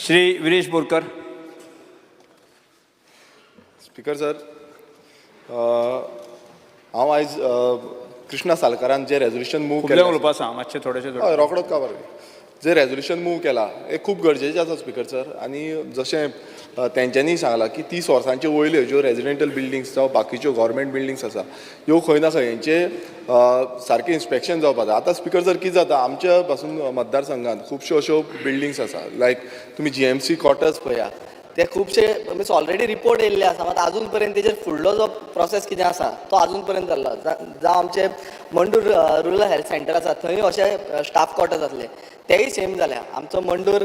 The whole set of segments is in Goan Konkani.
Shri Viresh Borkar. Speaker sir, हांव आयज कृष्णा सालकारान जें रेजोल्युशन मूव खुबलें केलें, उलोवपा आसा मातशें थोडेशें. हय, रोकडोच काबार. जें रेजोल्युशन मूव केलां हें खूब गरजेचें आसा स्पिकर सर. आनी जशें तेंच्यांनी सांगलां की 30 वर्सांच्यो वयल्यो ज्यो रेजिडेंटल बिल्डिंग्स जावं बाकीच्यो गव्हर्मेंट बिल्डिंग्स आसा, ह्यो खंय ना खंय हेंचे सारकें इन्स्पेक्शन जावपाक जाय. आतां स्पिकर सर, कितें जाता, आमच्या पासून मतदारसंघात खुबश्यो अश्यो बिल्डिंग्स आसा, लायक तुमी जीएमसी क्वॉर्टर्स पळया. ते खुबशे मिन्स ऑलरेडी रिपोर्ट येयल्ले आसा, मात आजून पर्यंत तेजेर फुडलो जो प्रोसेस कितें आसा तो आजून पर्यंत जाल्लो. जावं आमचे मंडूर रुरल हेल्थ सेंटर आसा, थंय अशे स्टाफ क्वॉर्टर्स आसले, तेय सेम जाल्या. आमचो मंडूर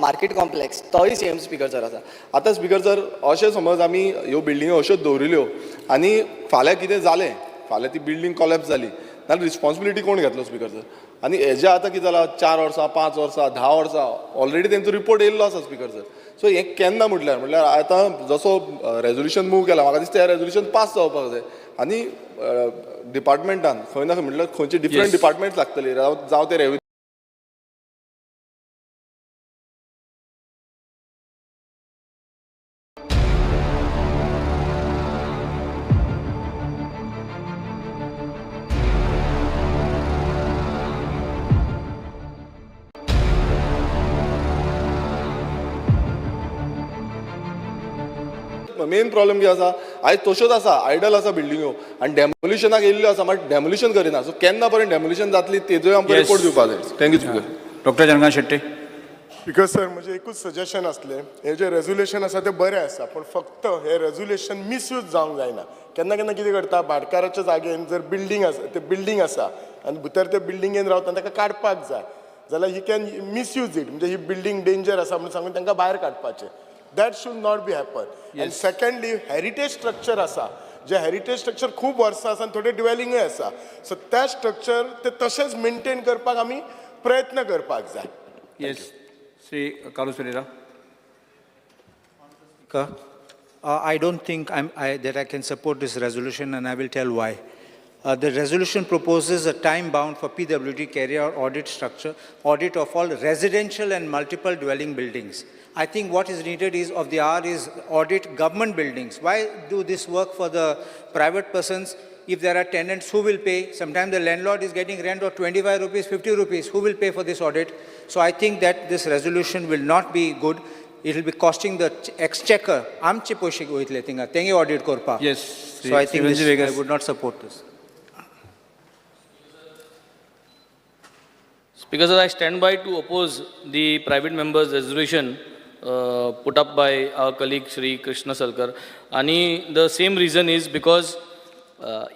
मार्केट कॉम्प्लेक्स तोय सेम स्पिकर सर आसा. आतां स्पिकर सर, अशें समज आमी ह्यो बिल्डिंग्यो अश्योच दवरिल्यो आनी फाल्यां कितें जालें, फाल्यां ती बिल्डींग कॉलेप्स जाली जाल्यार रिस्पॉन्सिबिलिटी कोण घेतलो स्पिकर सर? आनी हेजें आतां कितें जालां, 4 वर्सां, 5 वर्सां, 10 वर्सां ऑलरेडी तेंचो रिपोर्ट येयल्लो आसा स्पिकर सर. सो हें केन्ना म्हटल्यार आतां जसो रेजोल्युशन मूव केला, म्हाका दिसता हें रेजोल्युशन पास जावपाक जाय आनी डिपार्टमेंटान खंय ना खंय म्हटल्यार खंयचे डिफरंट डिपार्टमेंट्स लागतली, जावं ते रेवेन्यू मेन प्रॉब्लम कितें आसा, आयज तश्योच आसा, आयडल आसा बिल्डिंग्यो आनी डेमोलिशनाक येयल्ल्यो आसा, मात डेमोलिशन करिना. सो केन्ना पर्यंत डेमोलिशन जातली तेजोय आमकां रिपोर्ट दिवपाक जाय. Thank you speaker. Doctor Chandrakant Shetty. Speaker sir, म्हजें एकूच सजेशन आसलें, हें जें रेजोल्युशन आसा तें बरें आसा, पूण फक्त हें रेजोल्युशन मिसयूज जावंक जायना. केन्ना केन्ना कितें करता, भाटकाराच्या जागेन जर बिल्डींग आसा, ते बिल्डींग आसा आनी भितर ते बिल्डिंगेन रावता, ताका काडपाक जाय जाल्यार he can misuse it, म्हणजे ही बिल्डींग डेंजर आसा म्हणून सांगून तांकां भायर काडपाचें. That should not be happen. And secondly, heritage structure आसा, जे हेरिटेज स्ट्रक्चर खूब वर्सां आसा आनी थोडे ड्वेलिंगूय आसा, सो त्या स्ट्रक्चर ते तशेंच मेनटेन करपाक आमी प्रयत्न करपाक जाय. Yes, Shri Carlos Pereira. I don't think that I can support this resolution, and I will tell why. The resolution proposes a time bound for PWD carry out audit structure, audit of all residential and multiple dwelling buildings. I think what is needed is of the hour is audit government buildings. Why do this work for the private persons? If there are tenants, who will pay? Sometimes the landlord is getting rent of 25 rupees, 50 rupees. Who will pay for this audit? So I think that this resolution will not be good. It will be costing the exchequer. आमचे पयशे वयतले थिंगा तेंगे ऑडिट करपाक. Yes. So I think this, Venzy Viegas. I would not support this. Speaker sir, I stand by to oppose the private members resolution put up by our colleague Shri Krishna Salkar. आनी the same reason is because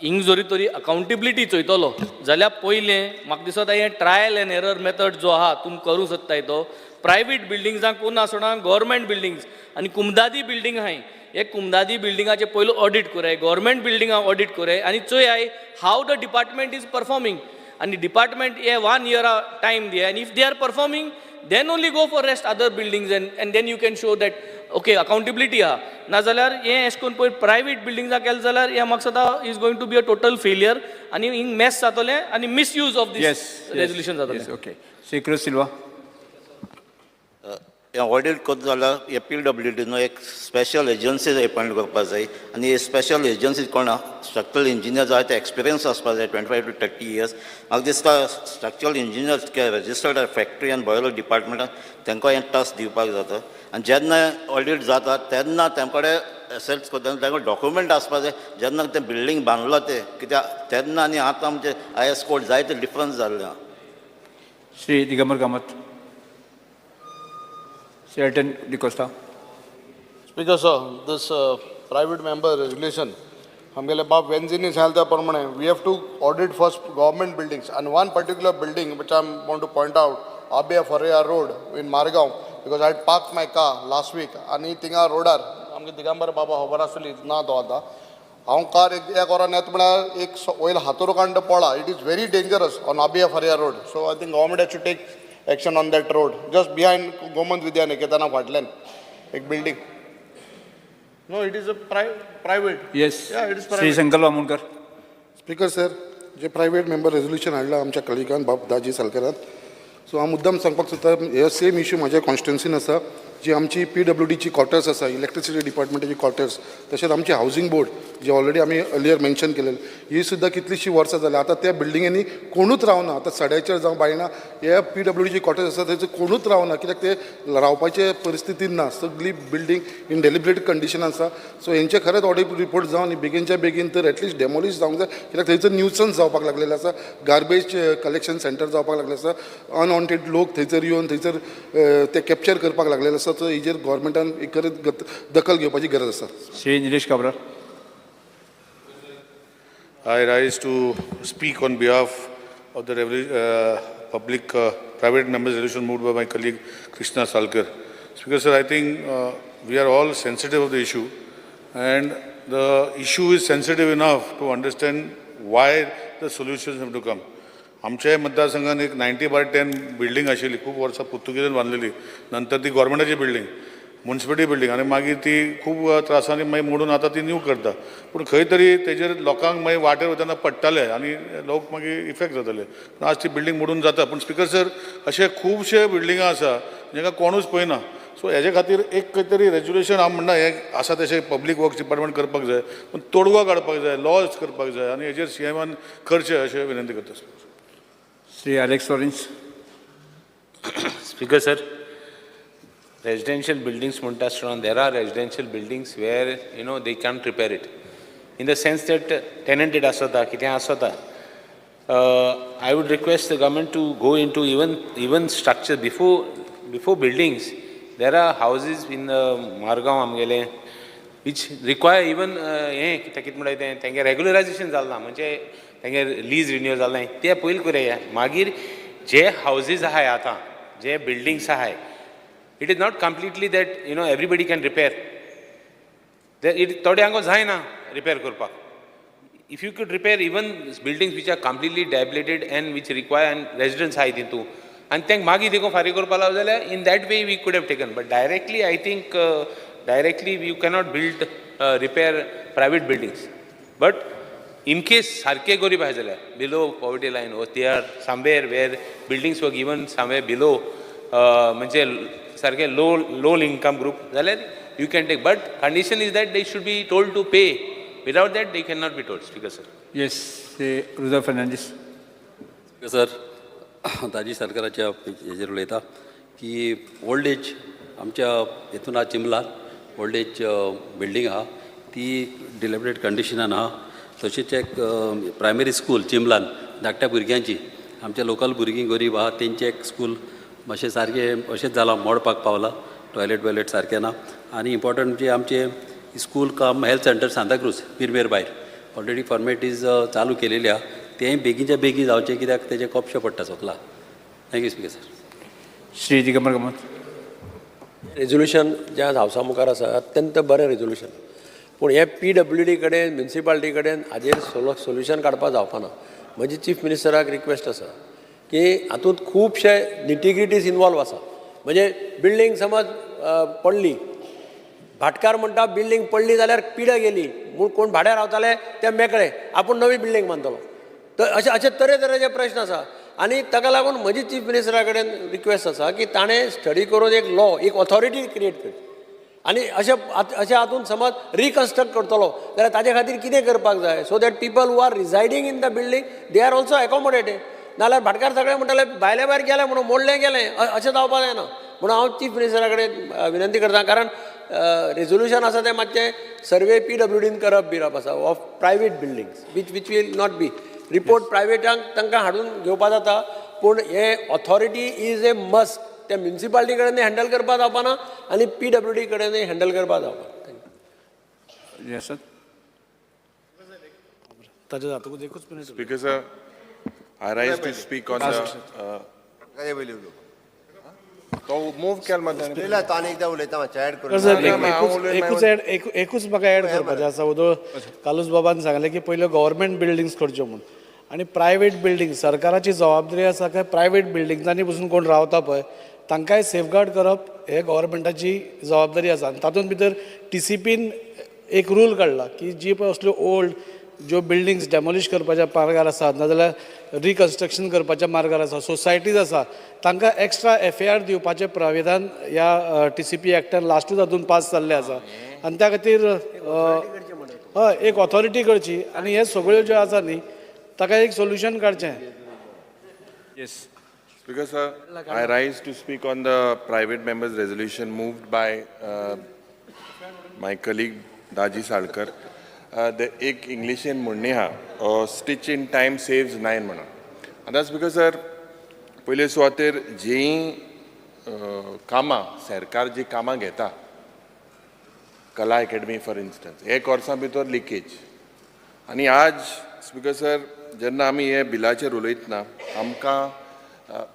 हिंग जरी तरी अकाउंटेबिलिटी चोयतलो जाल्यार पयलें म्हाका दिसता हें ट्रायल एंड एरर मेथड जो आहा तुमी करूंक सोदताय तो प्रायवेट बिल्डिंग्सांक करूं नासतना गव्हर्मेंट बिल्डिंग्स आनी कुमदादी बिल्डींग आहाय, हे कुमदादी बिल्डिंगाचे पयलो ऑडिट कराय, गव्हर्मेंट बिल्डिंगां ऑडिट कराय आनी चोयाय how the department is performing. आनी डिपार्टमेंट हे 1 इयरा टायम दिया आनी if they are performing then only go for rest other buildings and then you can show that okay accountability आहा. नाजाल्यार हें अशें करून पळय प्रायवेट बिल्डिंग्सां केलें जाल्यार हें म्हाका दिसता is going to be a total failure आनी हिंग मॅस जातलें आनी misuse of this resolution जातलें. ओके, श्री क्रुज सिल्वा. हें ऑडिट करता जाल्यार हे पी डब्ल्यू डीन एक स्पेशल एजन्सी एपॉयंट करपाक जाय आनी हे स्पेशल एजन्सी कोण स्ट्रक्चरल इंजिनियर जाय ते एक्सपिरियन्स आसपाक जाय 25 to 30 years. म्हाका दिसता स्ट्रक्चरल इंजिनियर रजिस्टर्ड फॅक्टरी आनी बॉयलर डिपार्टमेंटान तांकां हें टास्क दिवपाक जाता आनी जेन्ना ऑडिट जाता तेन्ना तेम कडेन एसेट्स करता तांकां डॉक्युमेंट आसपाक जाय जेन्ना तें बिल्डींग बांदलो तें कित्याक तेन्ना आनी आतां आमचे I S code जायते डिफरन्स जाल्ले आहा. Shri Digambar Kamat. Shri Elton D'Costa. Speaker sir, this private member resolution, आमगेले बाब वेन्झीनी सांगले त्या प्रमाणे we have to audit first government buildings and one particular building which I want to point out, Abia Ferreira road in Margao, because I park my car last week आनी थिंगा रोडार आमगे दिगंबर बाबा खबर आसतली ना तो आतां हांव कार एक वरान येता म्हळ्यार एक वयलो हातोर काडून पळा. It is very dangerous on Abia Ferreira road. So I think government has to take action on that road, just behind Gomant Vidya Niketana फाटल्यान एक building. No, it is a private. Yes. Yeah, it is Shri private. Sankalp Amonkar. Speaker sir, J private member resolution हाडलां आमच्या कलिगान बाब दाजी सालकारान, सो हांव मुद्दाम सांगपाक सोदता, हे सेम इशू म्हाज्या कॉन्स्टिट्युन्सीन आसा, जी आमची पीडब्ल्यूडीची क्वॉर्टर्स आसा, इलेक्ट्रिसिटी डिपार्टमेंटाची क्वॉर्टर्स, तशेंच आमची हावजींग बोर्ड जे ऑलरेडी आमी अर्लियर मेन्शन केलेले, ही सुद्दां कितलींशीं वर्सां जालीं, आतां त्या बिल्डिंगेनी कोणूच रावना. आतां सड्याचेर जावं बायणा हे पीडब्ल्यूडीची क्वॉर्टर्स आसा, थंयसर कोणूच रावना, कित्याक ते रावपाचे परिस्थितीन ना. सगळी बिल्डींग इन डेलिबरेट कंडिशन आसा. सो हेंचे खरेंच ऑडिट रिपोर्ट जावन बेगीनच्या बेगीन तर एटलिस्ट डेमोलिश जावंक जाय, कित्याक थंयसर न्यूसन्स जावपाक लागलेले आसा, गार्बेज कलेक्शन सेंटर जावपाक लागलें आसा, अनवॉन्टेड लोक थंयसर येवन थंयसर ते कॅप्चर करपाक लागलेले आसा. सो हेजेर गोवोरमेंटान एक खरेंच दखल घेवपाची गरज आसा. Shri Nilesh Cabral. I rise to speak on behalf of the public private members resolution moved by my colleague Krishna Salkar. Speaker sir, I think we are all sensitive of the issue, and the issue is sensitive enough to understand why the solutions have to come. आमच्या मतदारसंघात एक 90 बाय 10 बिल्डींग आशिल्ली, खूब वर्सां पुर्तुगेजान बांदलेली. नंतर ती गोवोरमेंटाची बिल्डींग, मुन्सिपालिटी बिल्डींग, आनी मागीर ती खूब त्रासांनी मागीर मोडून आतां ती न्यू करता. पूण खंय तरी तेजेर लोकांक मागीर वाटेर वतना पडटाले आनी लोक मागीर इफेक्ट जाताले. पूण आज ती बिल्डींग मोडून जाता. पूण स्पिकर सर, अशे खुबशे बिल्डिंगां आसा जेका कोणूच पळयना. सो हेजे खातीर एक खंय तरी रेज्युलेशन, हांव म्हणना हें आसा तशें पब्लीक वर्क्स डिपार्टमेंट करपाक जाय, पूण तोडगो काडपाक जाय, लॉज करपाक जाय आनी हेजेर सीएमान करचें अशें विनंती करता. Shri Alex Lawrence. Speaker sir, residential buildings म्हणटा आसतना there are residential buildings where they can't repair it. In the sense that tenanted आसता, कितें आसता. I would request the government to go into even structure before buildings. There are houses in Margao आमगेले which require even हें कितें कितें म्हणटा तें, तेंगे रेगुलरायजेशन जालें ना, म्हणजे तेंगे लीज रिन्यूअल जालें ना, ते पयलीं करया. मागीर जे हावजीज आहाय आतां, जे बिल्डिंग्स आहाय, it is not completely that everybody can repair it. थोड्यांक जायना रिपेर करपाक. If you could repair even buildings which are completely dilapidated and which require and residents आहाय तितू आनी तांकां मागीर देखून फारीक करपा लागलो जाल्यार, in that way we could have taken. But directly, I think, directly you cannot build repair private buildings. But in case सारके गरीब आहा जाल्यार, below poverty line or they are somewhere where buildings were given somewhere below, म्हणजे सारके लो इन्कम ग्रुप जाल्यार you can take, but condition is that they should be told to pay. Without that they can not be told, speaker sir. Yes, Shri Rudolf Fernandes. Sir, ताजी सरकाराच्या हेजेर उलयता की ओल्ड एज आमच्या हितून आहा, चिंबलान ओल्ड एज बिल्डींग आहा, ती डिलेबरेट कंडिशनान आहा. तशेंच एक प्रायमरी स्कूल चिंबलान धाकट्या भुरग्यांची, आमच्या लोकल भुरगीं गरीब आहा तेंचें एक स्कूल मातशें सारकें अशेंच जालां, मोडपाक पावलां, टॉयलेट वॉयलेट सारकें ना. आनी इम्पॉर्टंट म्हणजे आमचें स्कूल कम हेल्थ सेंटर सांताक्रूज पिरमेर भायर ऑलरेडी फॉर्मेलिटीज चालू केलेली आहा, तेंय बेगीनच्या बेगीन जावचें, कित्याक तेजें कोपशें पडटा सोगला. Thank you speaker sir. Shri Digambar Kamat. Resolution जें आज हावसा मुखार आसा, अत्यंत बरें रेजोल्युशन. पूण हे पीडब्ल्यूडी कडेन, म्युनिसिपालिटी कडेन हाजेर सोल्युशन काडपाक जावपाना. म्हजी चीफ मिनिस्टराक रिक्वेस्ट आसा की हातूंत खुबशे निटिग्रिटीज इनवॉल्व आसा. म्हणजे बिल्डींग समज पडली, भाटकार म्हणटा बिल्डींग पडली जाल्यार पिड्या गेली म्हूण कोण भाड्यार रावताले ते मेकळे, आपूण नवी बिल्डींग बांदतलो. तर अशे अशे तरेतरेचे प्रश्न आसा आनी ताका लागून म्हजी चीफ मिनिस्टरा कडेन रिक्वेस्ट आसा की ताणें स्टडी करून एक लॉ, एक ऑथॉरिटी क्रिएट करची आनी अशें अशें हातूंत समज रिकन्स्ट्रक्ट करतलो जाल्यार ताजे खातीर कितें करपाक जाय, so that people who are residing in the building, they are also accommodated. नाल्यार भाटकार सगळे म्हणटाले भायले भायर गेले म्हणून मोडलें गेलें, अशें जावपाक जायना म्हणून हांव चीफ मिनिस्टरा कडेन विनंती करता. कारण रेजोल्युशन आसा तें मातशें सर्वे पीडब्ल्यूडीन करप बिरप आसा of private buildings, which will not be report. प्रायवेटांक तांकां हाडून घेवपा जाता, पूण हे ऑथॉरिटी is a must. ते म्युनिसिपालिटी कडेन हँडल करपा जावपाना आनी पीडब्ल्यूडी कडेन हँडल करपा जावपा. Yes sir. ताजे जातकूच एकूच minute. Speaker sir, I rise to speak on the. तो मूव केला मात. उलयला तो, आनी एकदां उलयता, मातशें ऍड करून. सर, एकूच ऍड, एकूच म्हाका ऍड करपाचें आसा. वदोळ कालूच बाबान सांगलें की पयल्यो गव्हर्मेंट बिल्डिंग्स करच्यो म्हूण आनी प्रायवेट बिल्डींग, सरकाराची जबाबदारी आसा काय प्रायवेट बिल्डिंग्सांनी पसून कोण रावता पळय तांकांय सेफगार्ड करप हे गव्हर्मेंटाची जबाबदारी आसा. आनी तातूंत भितर टीसीपीन एक रूल काडला की जी पळय असल्यो ओल्ड ज्यो बिल्डिंग्स डेमोलिश करपाच्या मार्गार आसात नाजाल्यार रिकन्स्ट्रक्शन करपाच्या मार्गार आसा, सोसायटीज आसा, तांकां एक्स्ट्रा एफएआर दिवपाचें प्राविधान ह्या टीसीपी एक्टान लास्टूच हातून पास जाल्लें आसा. आनी त्या खातीर हय एक ऑथॉरिटी करची आनी हे सगळ्यो ज्यो आसा न्ही ताका एक सोल्युशन काडचें. Yes. Speaker sir, I rise to speak on the private members resolution moved by my colleague Daji Salkar. The एक इंग्लिशीन म्हणणी आहा, stitch in time saves nine म्हणून. आतां स्पीकर सर, पयले सुवातेर जीं कामां सरकार जी कामां घेता, कला एकेडमी फॉर इन्स्टन्स, एक वर्सां भितर लिकेज. आनी आज स्पीकर सर, जेन्ना आमी हे बिलाचेर उलयतना आमकां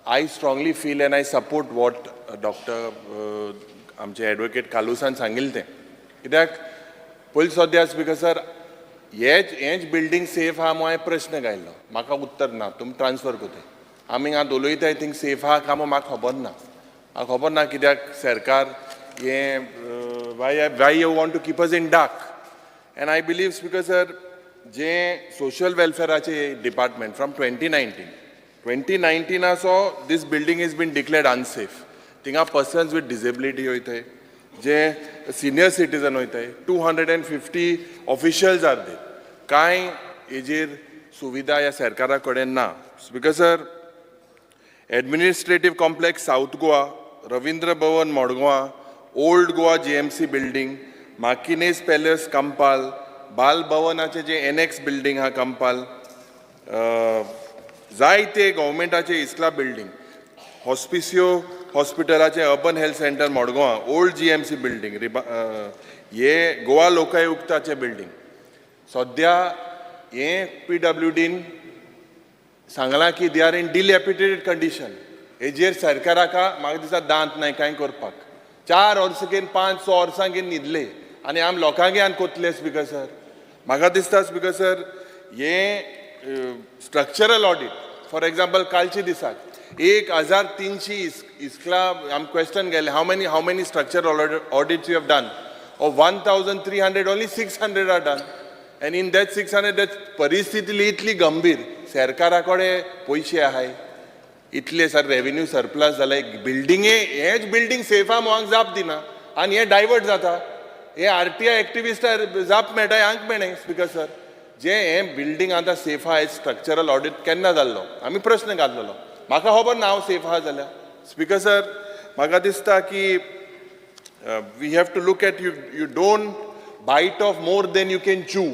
I strongly feel and I support what doctor आमचे एडवोकेट कालूसान सांगिल्लें तें. कित्याक पयलीं सद्या स्पीकर सर, हेच बिल्डींग सेफ आहा म्हूण हांवें प्रश्न घायल्लो, म्हाका उत्तर ना, तुमी ट्रान्सफर करताय. आमी हांगा उलयताय थिंग सेफ आहा काय म्हाका खबर ना, म्हाका खबर ना कित्याक सरकार हें why you want to keep us in dark. And I believe speaker sir, जें सोशल वेलफेराचें department from 2019 so this building is been declared unsafe. थिंगा पर्सन्स विथ डिसेबिलिटी वयताय, जे सिनियर सिटीजन वयताय, 250 officials are there. कांय हेजेर सुविधा ह्या सरकारा कडेन ना. Speaker sir, administrative complex South Goa, Ravindra Bhavan मडगांवां, old Goa GMC building, Marquinez palace Campal, बाल भवनाचे जे एनएक्स बिल्डींग आहा कंपाल, जायते गव्हर्मेंटाचे इस्ला building, Hospicio हॉस्पिटलाचे urban health centre मडगांवां, ओल्ड जीएमसी बिल्डींग, हे गोवा लोकायुक्ताचे बिल्डींग. सद्या हे पीडब्ल्यूडीन सांगलां की they are in dilapidated condition. हेजेर सरकाराक म्हाका दिसता दांत नाय कांय करपाक. 4 वर्सां घेवन, 5-6 वर्सां घेवन न्हिदले आनी आम लोकांक आनी कोतले. स्पीकर सर, म्हाका दिसता स्पीकर सर, हे स्ट्रक्चरल ऑडीट, फॉर एग्जाम्पल कालचे दिसाक 1300 इस्कला आम क्वेश्चन गेले, how many structural audits you have done? Of 1300, only 600 are done, and in that 600, that परिस्थिती इतली गंभीर. सरकारा कडेन पयशे आहाय इतले सर, रेवेन्यू सरप्लस जाले, बिल्डिंगे हेच बिल्डींग सेफ आहा म्हणून जाप दिना आनी हे डायवर्ट जाता. हे आरटीआय एक्टिविस्टार जाप मेळटा, हांक मेळना. स्पीकर सर, जे हे बिल्डींग आतां सेफ आहा, स्ट्रक्चरल ऑडीट केन्ना जाल्लो आमी प्रश्न घातलेलो, म्हाका खबर ना हांव सेफ आहा जाल्यार. स्पीकर सर, म्हाका दिसता की we have to look at, you don't bite off more than you can chew.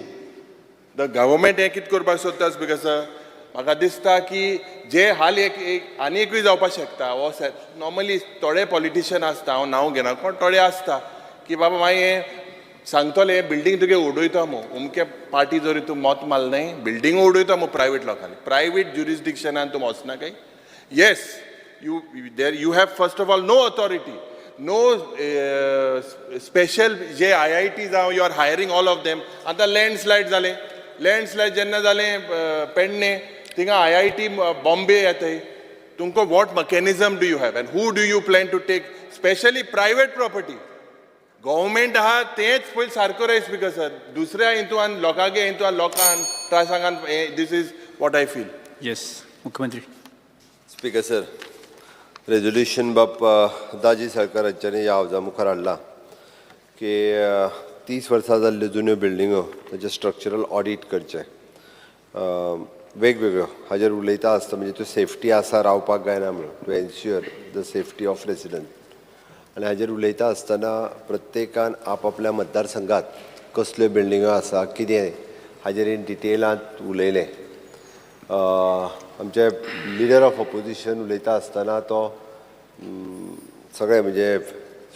The government हें कितें करपाक सोदता स्पीकर सर, म्हाका दिसता की जे हाल एक एक आनी एकूय जावपाक शकता. हो नॉर्मली थोडे पॉलिटिशियन आसता, हांव नांव घेना कोण, थोडे आसता की बाबा मागीर हें सांगतले, हें बिल्डींग तुगे उडयता मू, अमके पार्टी जरी तूं मत मारलें, बिल्डींग उडयता मू. प्रायवेट लोकांनी प्रायवेट ज्युरिस्डिक्शनान तूं वचना काय? Yes, you there you have first of all no authority, no special J IIT जावं, you are hiring all of them. आतां लँडस्लायड जालें, लँडस्लायड जेन्ना जालें पेडणे, थिंगा आयआयटी बॉम्बे येताय. तुमकां what mechanism do you have and who do you plan to take, specially private property? Government आहा तेंच पयलीं सारको राय स्पीकर सर, दुसऱ्या हितून लोकांगे हितून लोकांक त्रासांक. This is what I feel. Yes, मुख्यमंत्री. स्पीकर सर, रेजोल्युशन बाब दाजी साळकर हांच्यानी ह्या हावजा मुखार हाडला की 30 वर्सां जाल्ल्यो जुन्यो बिल्डिंगो ताचें स्ट्रक्चरल ऑडीट करचें वेगवेगळ्यो. हाजेर उलयता आसतना म्हणजे त्यो सेफ्टी आसा रावपाक काय ना म्हणून, to ensure the safety of resident. आनी हाजेर उलयता आसतना प्रत्येकान आपआपल्या मतदारसंघात कसल्यो बिल्डिंगो आसा, कितें, हाजेर इन डिटेलांत उलयलें. आमचे लिडर ऑफ ऑपोजिशन उलयता आसतना तो सगळे म्हणजे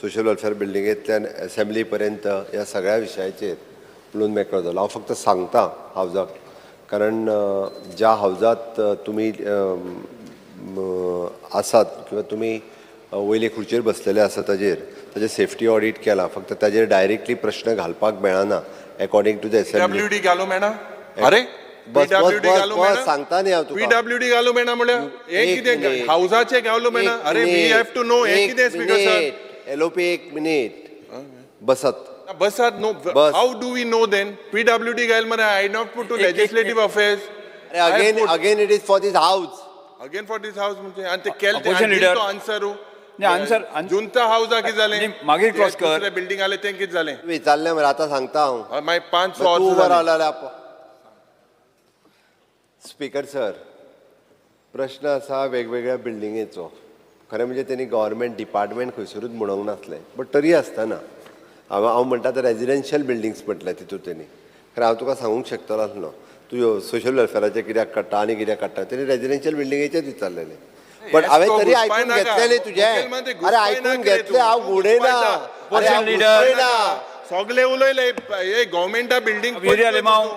सोशल वेलफेअर बिल्डिंगेंतल्यान एसेंब्ली पर्यंत ह्या सगळ्या विशयाचेर उलोवन मेकळो जालो. हांव फक्त सांगता हावजाक, कारण ज्या हावजात तुमी आसात किंवा तुमी वयले खुर्चेर बसलेले आसा, ताजेर ताजेर सेफ्टी ऑडीट केला, फक्त ताजेर डायरेक्टली प्रश्न घालपाक मेळना according to the assembly. PWD घालूं मेळना? अरे, बस बस. पीडब्ल्यूडी बस घालूं बस. मेळना? सांगता न्ही हांव तुका. पीडब्ल्यूडी घालूं मेळना म्हळ्यार हें एक कितें? मिनीट. हावजाचें घालूं मेळना? अरे, we have to know हें कितें स्पीकर सर. एलओपी, एक मिनीट बसात. बसात न्हू. How do we know then? PWD घायल मरे. I not put to legislative affairs. Again again it is for this house. Again for this house म्हणजे आनी ते केले. Opposition leader. आन्सर. नाही, answer- जुंता हाऊसा कितें जालें? नाही, मागीर cross कर. दुसरें बिल्डिंग आलें तें कितें जालें? विचारलें मरे, आतां सांगता हांव. हय, मागीर 5 तूं उबो वर्सां. रावलो जाल्यार. स्पीकर सर, प्रश्न आसा वेगवेगळ्या बिल्डिंगेचो. खरें म्हणजे तेणी गव्हर्मेंट डिपार्टमेंट खंयसरूच म्हणूंक नासलें, बट तरी आसतना हांव म्हणटा ते रेजिडेन्शियल बिल्डिंग्स म्हटलें तितून तेणी. खरें हांव तुका सांगूंक शकतलो आसलो, तूं सोशल वेलफेराचें कित्याक काडटा आनी कित्याक काडटा. तेणी रेजिडेन्शियल बिल्डिंगेचेच विचारलेलें, बट हांवें तरी आयकून घेतलें न्ही तुजें. अरे, आयकून घेतलें, हांव घुंवडयना. अरे, हांव घुसपयना. सगळे उलयले हे गव्हर्मेंटा बिल्डिंग. विर्या लिमाव.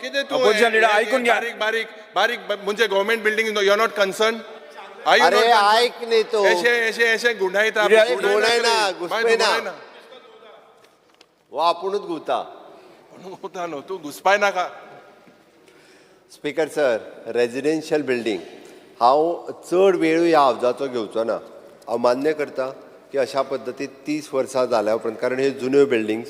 कितें तूं Opposition leader, आयकून घ्या. बारीक बारीक बारीक म्हणजे government building you are not concern? अरे, आयक न्ही तूं. एशे एशे एशे गुंडायता. घुंवडायना, घुसपयना. हो आपुणूच घुंवता. न्हू, तूं घुसपाय नाका. स्पीकर सर, रेजिडेन्शियल बिल्डींग, हांव चड वेळूय ह्या हावजाचो घेवचो ना. हांव मान्य करता की अशा पद्दतीन 30 वर्सां जाल्या उपरांत, कारण ह्यो जुन्यो बिल्डिंग्स,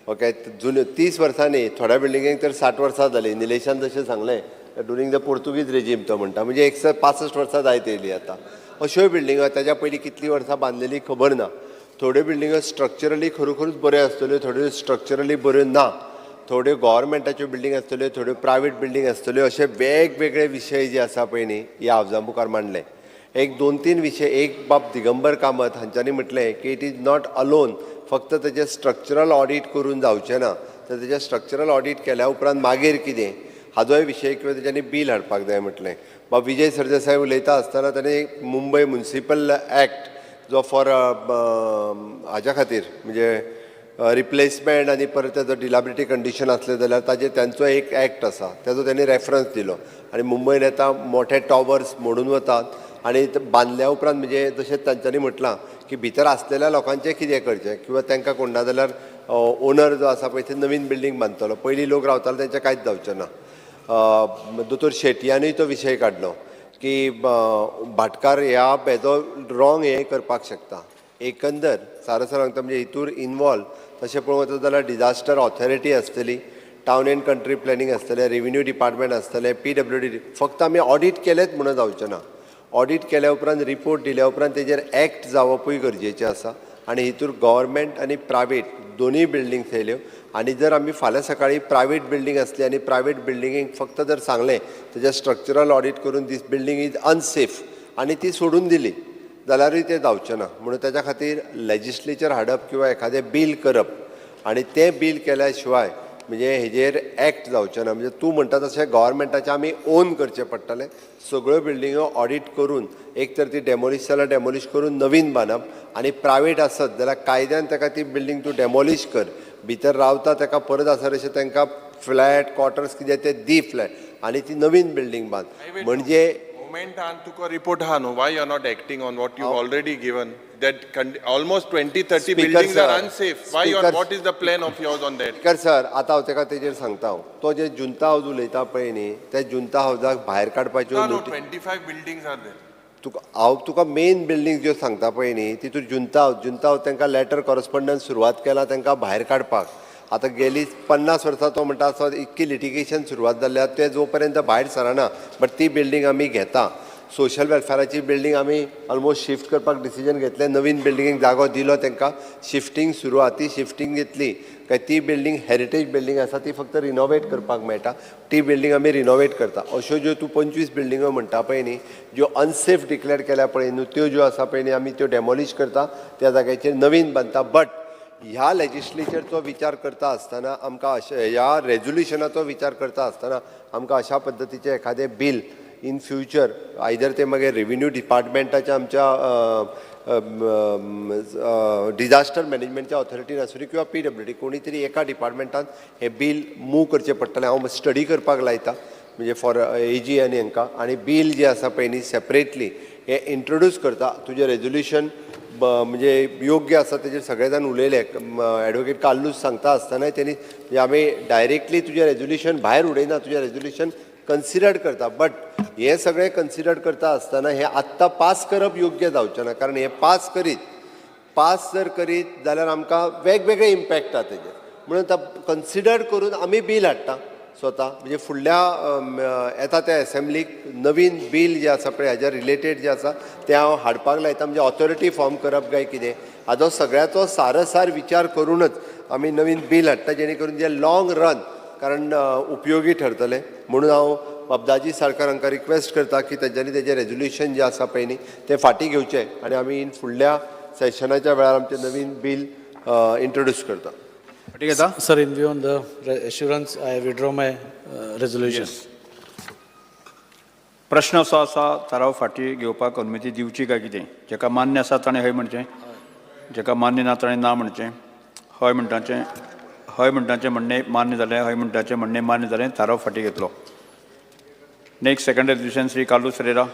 ओके, जुन्यो 30 वर्सां न्ही, थोड्या बिल्डिंगेक तर 60 वर्सां जालीं. निलेशान जशें सांगलें, ड्युरींग the Portuguese regime तो म्हणटा, म्हणजे 165 वर्सां जायत येयली आतां. अश्योय बिल्डिंगो ताज्या पयलीं कितलीं वर्सां बांदलेली खबर ना. थोड्यो बिल्डिंगो स्ट्रक्चरली खरोखरूच बऱ्यो आसतल्यो, थोड्यो स्ट्रक्चरली बऱ्यो ना. थोड्यो गव्हर्मेंटाच्यो बिल्डींग आसतल्यो, थोड्यो प्रायवेट बिल्डींग आसतल्यो. अशे वेगवेगळे विशय जे आसा पळय न्ही, ह्या हावजा मुखार मांडले. एक दोन तीन विशय. एक बाब दिगंबर कामत हांच्यांनी म्हटलें की it is not alone, फक्त तेजें स्ट्रक्चरल ऑडीट करून जावचें ना, तर तेजें स्ट्रक्चरल ऑडीट केल्या उपरांत मागीर कितें हाजोय विशय किंवा तेच्यांनी बील हाडपाक जाय म्हटलें. बाब विजय सरदेसाय उलयता आसतना ताणें मुंबय म्युनिसिपल एक्ट जो फॉर हाज्या खातीर, म्हणजे रिप्लेसमेंट आनी परत तेजो डिलाबिलिटी कंडिशन आसलें जाल्यार ताजेर तांचो एक एक्ट आसा, तेजो तेणी रेफरन्स दिलो. आनी मुंबयन आतां मोठे टॉवर्स मोडून वतात आनी ते बांदल्या उपरांत, म्हणजे जशें तांच्यांनी म्हटलां की भितर आसलेल्या लोकांचें कितें करचें किंवा तांकां कोण ना जाल्यार ओनर जो आसा पळय ते नवीन बिल्डींग बांदतलो, पयलीं लोक रावताले तेंचें कांयच जावचें ना. दोतोर शेटयानूय तो विशय काडलो की भाटकार ह्या हेजो रॉंग हें करपाक शकता. एकंदर सारसार सांगता, म्हणजे हितूर इनवॉल्व तशें पळोवंक वचत जाल्यार डिजास्टर ऑथॉरिटी आसतली, टावन एंड कंट्री प्लॅनिंग आसतलें, रेविन्यू डिपार्टमेंट आसतलें, पीडब्ल्यूडी. फक्त आमी ऑडीट केलेंच म्हणून जावचें ना. ऑडीट केल्या उपरांत, रिपोर्ट दिल्या उपरांत तेजेर एक्ट जावपूय गरजेचें आसा. आनी हितूर गव्हर्मेंट आनी प्रायवेट दोनूय बिल्डिंग्स येयल्यो. आनी जर आमी फाल्यां सकाळीं प्रायवेट बिल्डींग आसली आनी प्रायवेट बिल्डिंगेक फक्त जर सांगलें तेजें स्ट्रक्चरल ऑडीट करून this building is unsafe आनी ती सोडून दिली जाल्यारूय तें जावचें ना. म्हणून ताच्या खातीर लेजिस्लेचर हाडप किंवा एखादें बील करप आनी तें बील केल्या शिवाय म्हणजे हेजेर एक्ट जावचें ना. म्हणजे तूं म्हणटा तशें गव्हर्मेंटाचें आमी ओन करचें पडटलें सगळ्यो बिल्डिंगो ऑडीट करून, एक तर ती डेमोलिश जाल्यार डेमोलिश करून नवीन बांदप आनी प्रायवेट आसत जाल्यार कायद्यान ताका ती बिल्डींग तूं डेमोलिश कर, भितर रावता ताका परत आसा तशें तांकां फ्लॅट क्वॉर्टर्स कितें ते दी, फ्लॅट, आनी ती नवीन बिल्डींग बांद म्हणजे. गव्हर्मेंटान तुका रिपोर्ट आहा न्हू. Why you are not acting on what you already given, that almost 20 30 Speaker buildings sir, are unsafe? Why you Speaker- what is the plan of yours on that? Speaker sir, आतां हांव ताका तेजेर सांगता. हांव तो जे जुंता हावज उलयता पळय न्ही, त्या जुंता हावजाक भायर काडपाच्यो No, no, नोटी 25 buildings are there. तुका हांव तुका मेन बिल्डींग ज्यो सांगता पळय न्ही, तितून जुंता हावज, जुंता हावज तांकां लेटर कॉरस्पॉन्डन्स सुरवात केला तांकां भायर काडपाक. आतां गेली 50 वर्सां तो म्हणटा आसो इतकी लिटिगेशन सुरवात जाल्ली आसा, ते जो पर्यंत भायर सरना, बट ती बिल्डींग आमी घेता. सोशल वेलफेराची बिल्डींग आमी ऑलमोस्ट शिफ्ट करपाक डिसिजन घेतलें. नवीन बिल्डिंगेक जागो दिलो तांकां, शिफ्टींग सुरू आहा. ती शिफ्टींग घेतली काय ती बिल्डींग हेरिटेज बिल्डींग आसा, ती फक्त रिनोवेट करपाक मेळटा. ती बिल्डींग आमी रिनोवेट करता. अश्यो ज्यो तूं 25 बिल्डिंगो म्हणटा पळय न्ही, ज्यो अनसेफ डिक्लेअर केल्या पळय न्हू, त्यो ज्यो आसा पळय न्ही, आमी त्यो डेमोलिश करता, त्या जाग्याचेर नवीन बांदता. बट ह्या लेजिस्लेचरचो विचार करता आसतना आमकां अशें, ह्या रेजोल्युशनाचो विचार करता आसतना आमकां अशा पद्दतीचें एखादें बील इन फ्युचर, आयदर ते मागीर रेविन्यू डिपार्टमेंटाच्या, आमच्या डिजास्टर मॅनेजमेंटच्या ऑथॉरिटीन आसूं किंवा पीडब्ल्यूडी, कोणी तरी एका डिपार्टमेंटान हें बील मूव करचें पडटलें. हांव स्टडी करपाक लायता, म्हणजे फॉर एजी आनी हांकां, आनी बील जें आसा पळय न्ही सेपरेटली हें इंट्रोड्यूस करता. तुजें रेजोल्युशन म्हणजे योग्य आसा, तेजेर सगळे जाण उलयले. एडवोकेट कार्लूस सांगता आसतनाय तेणी, म्हणजे आमी डायरेक्टली तुजें रेजोल्युशन भायर उडयना, तुजें रेजोल्युशन कन्सिडर करता. बट हें सगळें कन्सिडर करता आसतना हें आत्तां पास करप योग्य जावचें ना, कारण हें पास करीत पास जर करीत जाल्यार आमकां वेगवेगळे इम्पॅक्ट आहा तेजे, म्हणून कन्सिडर करून आमी बील हाडटा स्वता. म्हणजे फुडल्या येता त्या एसेंब्लीक नवीन बील जें आसा पळय हाज्या रिलेटेड जें आसा तें हांव हाडपाक लायता. म्हणजे ऑथॉरिटी फॉर्म करप काय कितें हाजो सगळ्याचो सारसार विचार करूनच आमी नवीन बील हाडटा, जेणे करून जें लॉंग रन कारण उपयोगी ठरतलें. म्हणून हांव बाबदाजी साळकार हांकां रिक्वेस्ट करता की तेंच्यांनी तेजें रेजोल्युशन जें आसा पळय न्ही तें फाटीं घेवचें आनी आमी फुडल्या सेशनाच्या वेळार आमचें नवीन बील इंट्रोड्यूस करता. फाटीं घेता? Sir, in view on the assurance, I withdraw my resolution. प्रश्न असो आसा, थाराव फाटीं घेवपाक अनुमती दिवची काय कितें? जेका मान्य आसा ताणें हय म्हणचें, जेका मान्य ना ताणें ना म्हणचें. हय म्हणटाचें, हय म्हणटाचें म्हणणें मान्य जालें, हय म्हणटाचें म्हणणें मान्य जालें, थाराव फाटीं घेतलो. Next second resolution, Shri Carlos Ferreira.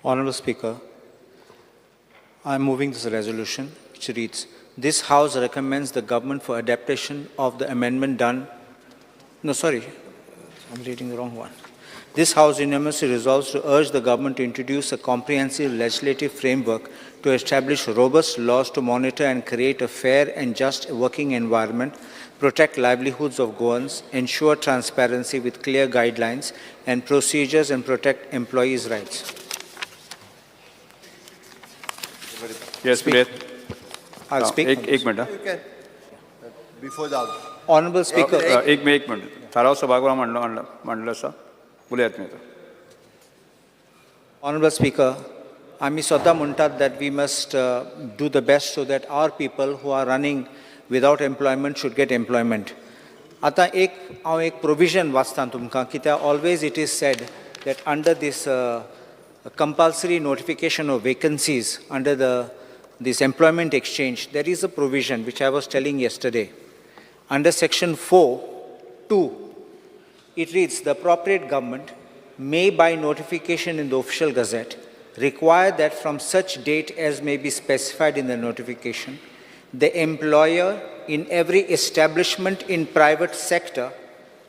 Honorable Speaker, I am moving this resolution, which reads, this House recommends the government for adaptation of the amendment done. No, sorry, I'm reading the wrong one. This House unanimously resolves to urge the government to introduce a comprehensive legislative framework to establish robust laws to monitor and create a fair and just working environment, protect livelihoods of Goans, ensure transparency with clear guidelines and procedures, and protect employees' rights. Yes, Speak. I'll speak. एक एक minute. Before the Honorable Speaker. एक एक मिनट. थाराव सभागृहात मांडलो मांडलो आसा, उलयात तुमी आतां. Honorable Speaker, आमी स्वता म्हणटात that we must do the best so that our people who are running without employment should get employment. आतां एक हांव एक प्रोविजन वाचता तुमकां, कित्याक always it is said that under this compulsory notification of vacancies under the this employment exchange, there is a provision which I was telling yesterday. Under section 4(2), it reads, the appropriate government may by notification in the official gazette require that from such date as may be specified in the notification, the employer in every establishment in private sector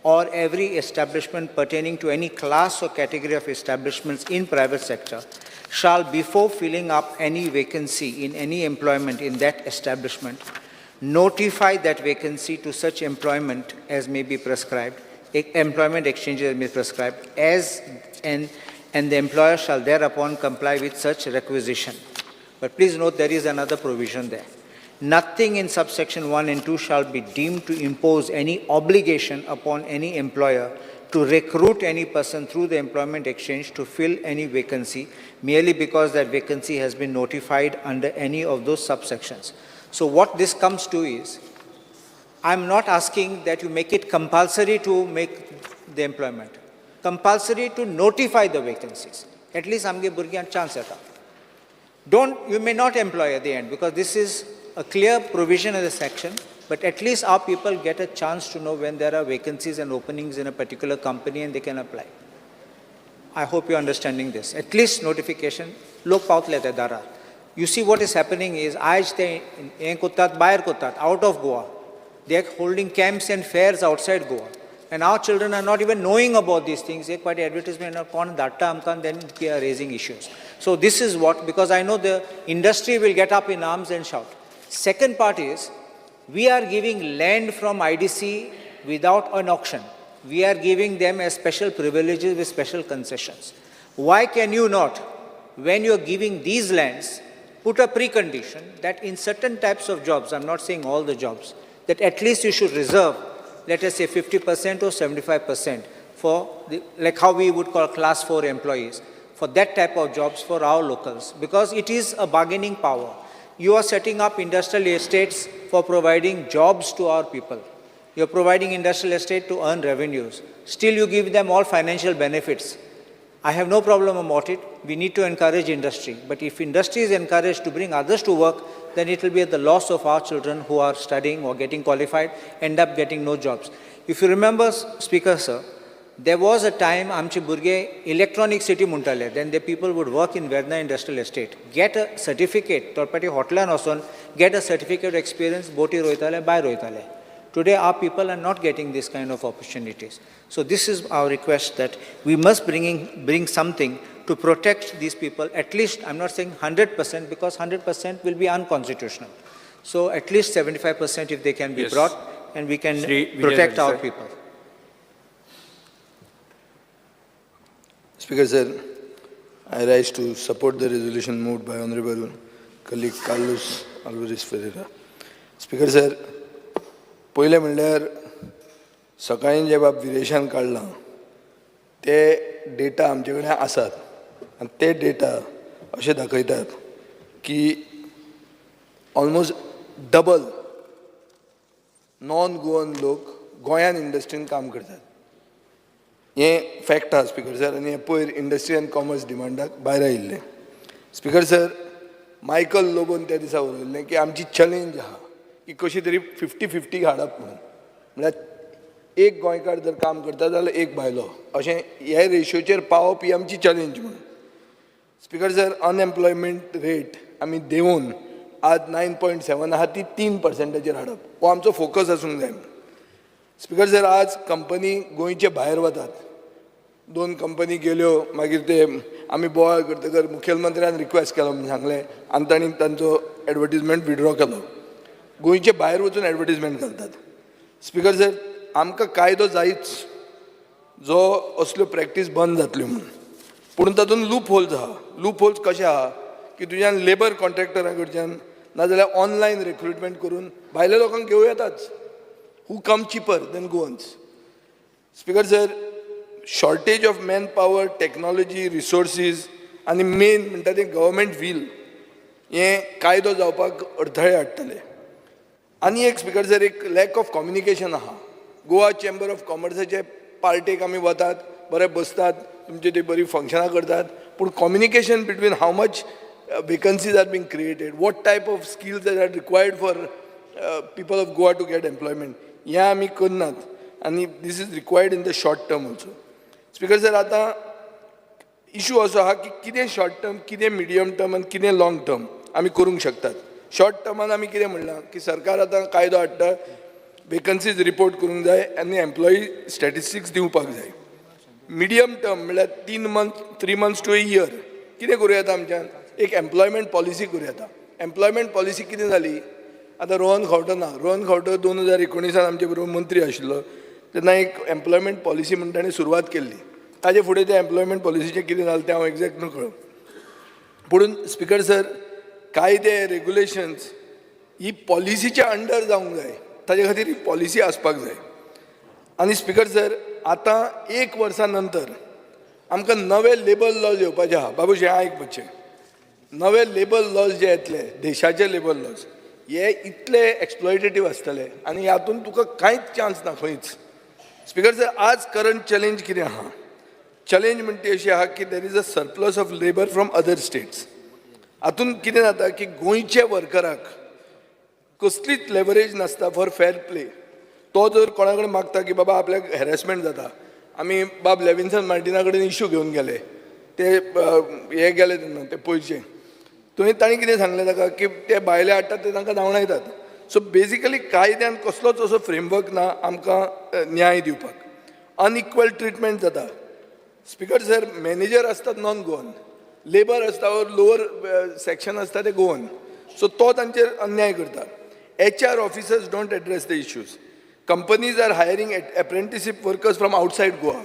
or every establishment pertaining to any class or category of establishments in private sector shall, before filling up any vacancy in any employment in that establishment, notify that vacancy to such employment as may be prescribed, employment exchanges as may be prescribed, as and the employer shall thereupon comply with such requisition. But please note there is another provision there. Nothing in subsection 1 and 2 shall be deemed to impose any obligation upon any employer to recruit any person through the employment exchange to fill any vacancy merely because that vacancy has been notified under any of those subsections. So what this comes to is, I'm not asking that you make it compulsory to make the employment, compulsory to notify the vacancies. At least आमगे भुरग्यांक chance येता. Don't, you may not employ at the end, because this is a clear provision in the section, but at least our people get a chance to know when there are vacancies and openings in a particular company and they can apply. I hope you're understanding this. At least notification, लोक पावतले त्या दारार. You see what is happening is, आयज ते हें करतात, भायर करतात, out of Goa. They are holding camps and fairs outside Goa. And our children are not even knowing about these things. एक पाटी advertisement कोण धाडटा आमकां, then we are raising issues. So this is what, because I know the industry will get up in arms and shout. Second part is, we are giving land from IDC without an auction. We are giving them as special privileges with special concessions. Why can you not, when you are giving these lands, put a precondition that in certain types of jobs, I'm not saying all the jobs, that at least you should reserve, let us say 50% or 75% for, the, like how we would call class 4 employees, for that type of jobs for our locals, because it is a bargaining power. You are setting up industrial estates for providing jobs to our people. You are providing industrial estate to earn revenues. Still you give them all financial benefits. I have no problem about it. We need to encourage industry. But if industry is encouraged to bring others to work, then it will be at the loss of our children who are studying or getting qualified, end up getting no jobs. If you remember, Speaker sir, there was a time आमचे भुरगे इलेक्ट्रॉनिक सिटी म्हणटाले, then the people would work in Verna Industrial Estate, get a certificate, थोडे हॉटेलान वचून get a certificate experience, बोटीर वयताले, भायर वयताले. Today our people are not getting this kind of opportunities. So this is our request that we must bring something to protect these people, at least, I'm not saying 100%, because 100% will be unconstitutional. So at least 75% if they can be brought, and we can Shri Vijay protect our Sardesai. People. Speaker sir, I rise to support the resolution moved by Honorable colleague Carlos Alvares Ferreira. Speaker sir, पयलें म्हणल्यार सकाळीं जे बाब विरेशान काडलां ते डेटा आमचे कडेन आसात आनी ते डेटा अशें दाखयतात की ऑलमोस्ट डबल नॉन गोवन लोक गोंयान इंडस्ट्रीन काम करतात. हें फॅक्ट आहा स्पीकर सर, आनी हें पयर इंडस्ट्री आनी कॉमर्स डिमांडाक भायर आयिल्लें. स्पीकर सर, मायकल लोबोन त्या दिसा उलयल्लें की आमची चॅलेंज आहा की कशी तरी 50-50 हाडप म्हणून, म्हळ्यार एक गोंयकार जर काम करता जाल्यार एक भायलो, अशें हे रेशोचेर पावप ही आमची चॅलेंज म्हणून. स्पीकर सर, अनएम्प्लॉयमेंट रेट आमी देंवोवन आज 9.7 आहा ती 3 पर्संटाचेर हाडप हो आमचो फोकस आसूंक जाय. स्पीकर सर, आज कंपनी गोंयचे भायर वतात. दोन कंपनी गेल्यो, मागीर ते आमी बोवाळ करतकर मुखेलमंत्र्यान रिक्वेस्ट केलो म्हणून सांगलें आनी तांणी तांचो एडवर्टीजमेंट विड्रॉ केलो. गोंयचे भायर वचून एडवर्टीजमेंट घालतात. स्पीकर सर, आमकां कायदो जायच जो असल्यो प्रॅक्टीस बंद जातल्यो म्हणून, पूण तातूंत लूप होल्स आहा. लूप होल्स कशे आहा की तुज्यान लेबर कॉन्ट्रॅक्टरा कडच्यान नाजाल्यार ऑनलायन रिक्रुटमेंट करून भायल्या लोकांक घेवं येताच, who come cheaper than Goans. Speaker sir, shortage of man power, technology, resources आनी मेन म्हणटा तें गव्हर्मेंट वील हें कायदो जावपाक अडथळे हाडटले. आनी एक स्पीकर सर, एक लॅक ऑफ कम्युनिकेशन आहा. गोवा चेंबर ऑफ कॉमर्साचे पार्टेक आमी वतात, बरे बसतात, तुमची ती बरी फंक्शनां करतात, पूण communication between how much vacancies are being created, what type of skills are required for people of Goa to get employment, हें आमी करनात आनी this is required in the short term also. Speaker sir, आतां इशू असो आहा की कितें शॉर्ट टर्म, कितें मिडियम टर्म आनी कितें लॉंग टर्म आमी करूंक शकतात. शॉर्ट टर्मान आमी कितें म्हणलां की सरकार आतां कायदो हाडटा, वेकन्सीज रिपोर्ट करूंक जाय आनी एम्प्लॉई स्टॅटिस्टिक्स दिवपाक जाय. मिडियम टर्म म्हणल्यार 3 month, 3 months to a year, कितें करूं येता आमच्यान? एक एम्प्लॉयमेंट पॉलिसी करूं येता. एम्प्लॉयमेंट पॉलिसी कितें जाली, आतां रोहन खंवटो ना. रोहन खंवटो 2019 आमचे बरोबर मंत्री आशिल्लो तेन्ना एक एम्प्लॉयमेंट पॉलिसी म्हण ताणें सुरवात केल्ली. ताजे फुडें ते एम्प्लॉयमेंट पॉलिसीचें कितें जालें तें हांव एग्जॅक्ट नकळो. पुणून स्पीकर सर, कायदे, रेगुलेशन्स ही पॉलिसीच्या अंडर जावंक जाय. ताजे खातीर ही पॉलिसी आसपाक जाय. आनी स्पीकर सर, आतां एक वर्सा नंतर आमकां नवे लेबर लॉज येवपाचे आहा. बाबूश, हें आयक मातशें. नवे लेबर लॉज जे येतले, देशाचे लेबर लॉज हे इतले एक्सप्लॉयटेटीव आसतले आनी हातून तुका कांयच चान्स ना खंयच. स्पीकर सर, आज करंट चॅलेंज कितें आहा? चॅलेंज म्हणटा ती अशी आहा की there is a surplus of labour from other states. हातून कितें जाता की गोंयचे वर्कराक कसलीच लेवरेज नासता फॉर फेर प्ले. तो जर कोणा कडेन मागता की बाबा आपल्याक हॅरेसमेंट जाता, आमी बाब लेविन्सन मार्टिना कडेन इशू घेवन गेले, ते हे गेले तेन्ना ते पयरचे थंय तांणी कितें सांगलें ताका की ते भायले हाडटात, ते तांकां धांवडायतात. सो बेजिकली कायद्यान कसलोच असो फ्रेमवर्क ना आमकां न्याय दिवपाक. अनइक्वल ट्रिटमेंट जाता. स्पीकर सर, मॅनेजर आसतात नॉन गोवन, लेबर आसता ओर लोअर सेक्शन आसता ते गोवन, सो तो तांचेर अन्याय करता. HR officers don't address the issues. Companies are hiring apprenticeship workers from outside Goa.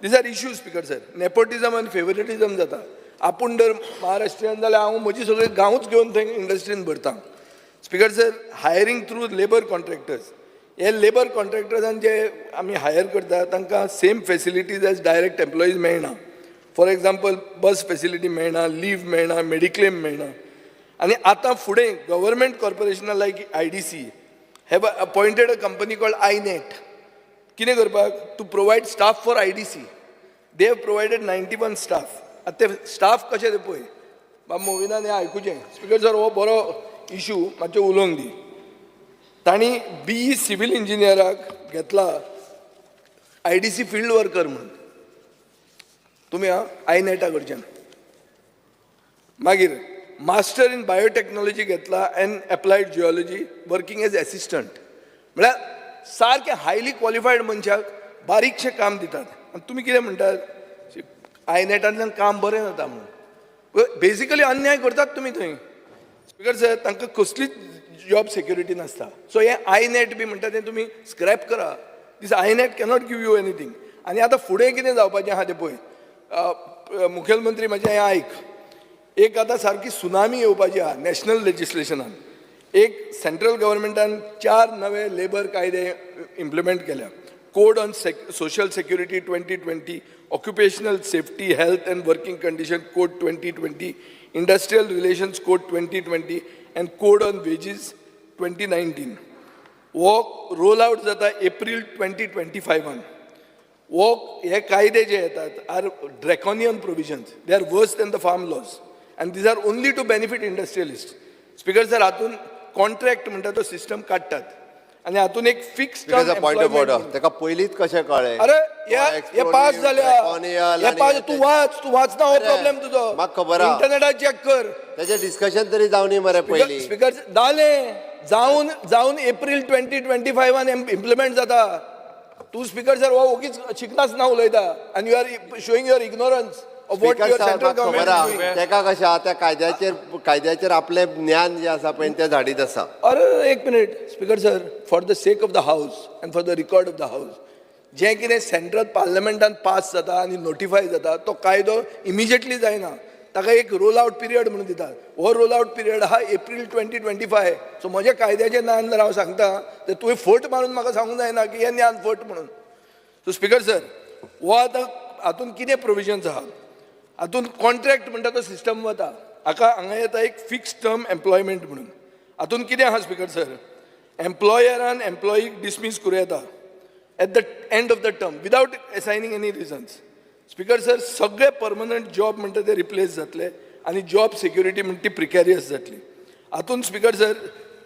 These are issues, Speaker sir. Nepotism आनी फेवरेटिजम जाता. आपूण जर महाराष्ट्रीयन जाल्यार हांव म्हजी सगळी गांवूच घेवन थंय इंडस्ट्रीन भरता. Speaker sir, hiring through labour contractors, हे लेबर कॉन्ट्रॅक्टर्सान जे आमी हायर करता तांकां same facilities as direct employees मेळना. फॉर एग्जाम्पल, बस फेसिलिटी मेळना, लीव मेळना, मेडिक्लेम मेळना. आनी आतां फुडें government कॉर्पोरेशनां like IDC have appointed a company called iNet. कितें करपाक? To provide staff for IDC. They have provided 91 staff. आतां ते स्टाफ कशे ते पळय. बाब मोविनान हें आयकुचें. स्पीकर सर, हो बरो इशू, मातशें उलोवंक दी. तांणी बीई सिवील इंजिनियराक घेतला आयडीसी फिल्ड वर्कर म्हणून. तुमी आं आयनॅटा कडच्यान. मागीर मास्टर इन बायोटॅक्नॉलॉजी घेतला and applied geology, working as assistant. म्हळ्यार सारकें हायली क्वॉलिफायड मनशाक बारीकशें काम दितात आनी तुमी कितें म्हणटात? आयनॅटांतल्यान काम बरें जाता म्हणून. बेजिकली अन्याय करतात तुमी थंय. स्पिकर सर, तांकां कसलीच जॉब सेक्युरिटी नासता. सो हें आयनॅट बी म्हणटा तें तुमी स्क्रॅप करा. दीस आयनॅट कॅनॉट give you anything. आनी आतां फुडें कितें जावपाचें आहा तें पळय. मुखेलमंत्री, म्हजें हें आयक. एक आतां सारकी सुनामी येवपाची आहा नॅशनल लेजिस्लेशनान. एक सेंट्रल गव्हर्मेंटान चार नवे लेबर कायदे इम्प्लिमेंट केल्या: Code on Social Security 2020, Occupational Safety, Health and Working Condition Code 2020, Industrial Relations Code 2020 and Code on Wages 2019. हो रोल आउट जाता एप्रील 2025. हो हे कायदे जे येतात are draconian provisions. They are worse than the farm laws and these are only to benefit industrialist. Speaker sir, हातून कॉन्ट्रॅक्ट म्हणटा तो सिस्टम काडटात आनी हातून एक फिक्स पॉयंट ऑफ ऑर्डर, ताका पयलींच कशें कळ्ळें? अरे, हे पास जाल्या, हे पास. तूं वाच, तूं वाचना हो प्रॉब्लेम तुजो. म्हाका खबर आहा. इंटरनेटार चॅक कर. तेजें डिस्कशन तरी जावनी मरे पयलीं. स्पीकर, जालें, जावन जावन एप्रील 2025 इम्प्लिमेंट जाता. तूं स्पीकर सर हो ओगीच शिकनासतना उलयता आनी you are showing your ignorance of what speaker your साहेब, सेंट्रल म्हाका खबर गव्हर्मेंट. आहा. तेका कशें आहा, त्या कायद्याचेर आपलें ज्ञान जें आसा पळय तें झाडीत आसा. अरे, एक minute, Speaker sir. For the sake of the house and for the record of the house, जें कितें सेंट्रल पार्लमेंटान पास जाता आनी नोटिफाय जाता तो कायदो इमिजिएटली जायना. ताका एक रोल आवट पिरियड म्हणून दितात. हो रोल आवट पिरियड आहा एप्रील 2025. सो म्हज्या कायद्याचें ज्ञान जर हांव सांगता तर तुवें फट मारून म्हाका सांगूंक जायना की हें ज्ञान फट म्हणून. सो स्पीकर सर, हो आतां हातून कितें प्रोविजन्स आहा? हातून कॉन्ट्रॅक्ट म्हणटा तो सिस्टम वता. हाका हांगा येता एक फिक्स टर्म एम्प्लॉयमेंट म्हणून. हातून कितें आहा स्पीकर सर, एम्प्लॉयरान एम्प्लॉईक डिसमीस करूं येता at the end of the term without assigning any reasons. Speaker sir, सगळे परमनंट जॉब म्हणटा ते रिप्लेस जातले आनी जॉब सेक्युरिटी म्हणटा ती प्रिकॅरियस जातली. हातून स्पीकर सर,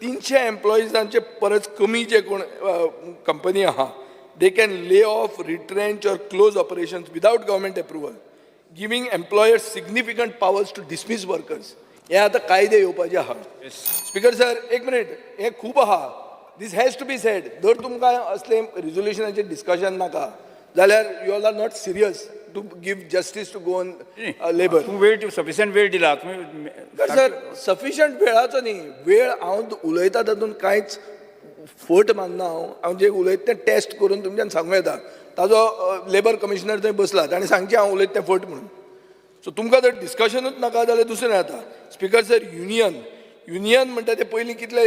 300 एम्प्लॉईजांचे परस कमी जे कोण कंपनी आहा, they can lay off, retrench or close operations without government approval, giving employers significant powers to dismiss workers. हे आतां कायदे येवपाचे आहा. स्पीकर सर, एक मिनिट. हे खूब आहा. This has to be said. जर तुमकां असले रिजोल्युशनाचेर डिस्कशन नाका जाल्यार you all are not serious to give justice to Goan labour. तूं वेळ, सफिशियंट वेळ दिला तुमी. सर, सफिशियंट वेळाचो न्ही. वेळ हांव उलयता तातूंत कांयच फट मानना हांव. हांव जें उलयता तें टेस्ट करून तुमच्यान सांगूं येता. ताजो लेबर कमिशनर थंय बसला, ताणें सांगचें हांव उलयता तें फट म्हणून. सो तुमकां जर डिस्कशनूच नाका जाल्यार दुसरें जाता. स्पीकर सर, युनियन युनियन म्हणटा ते पयलीं कितले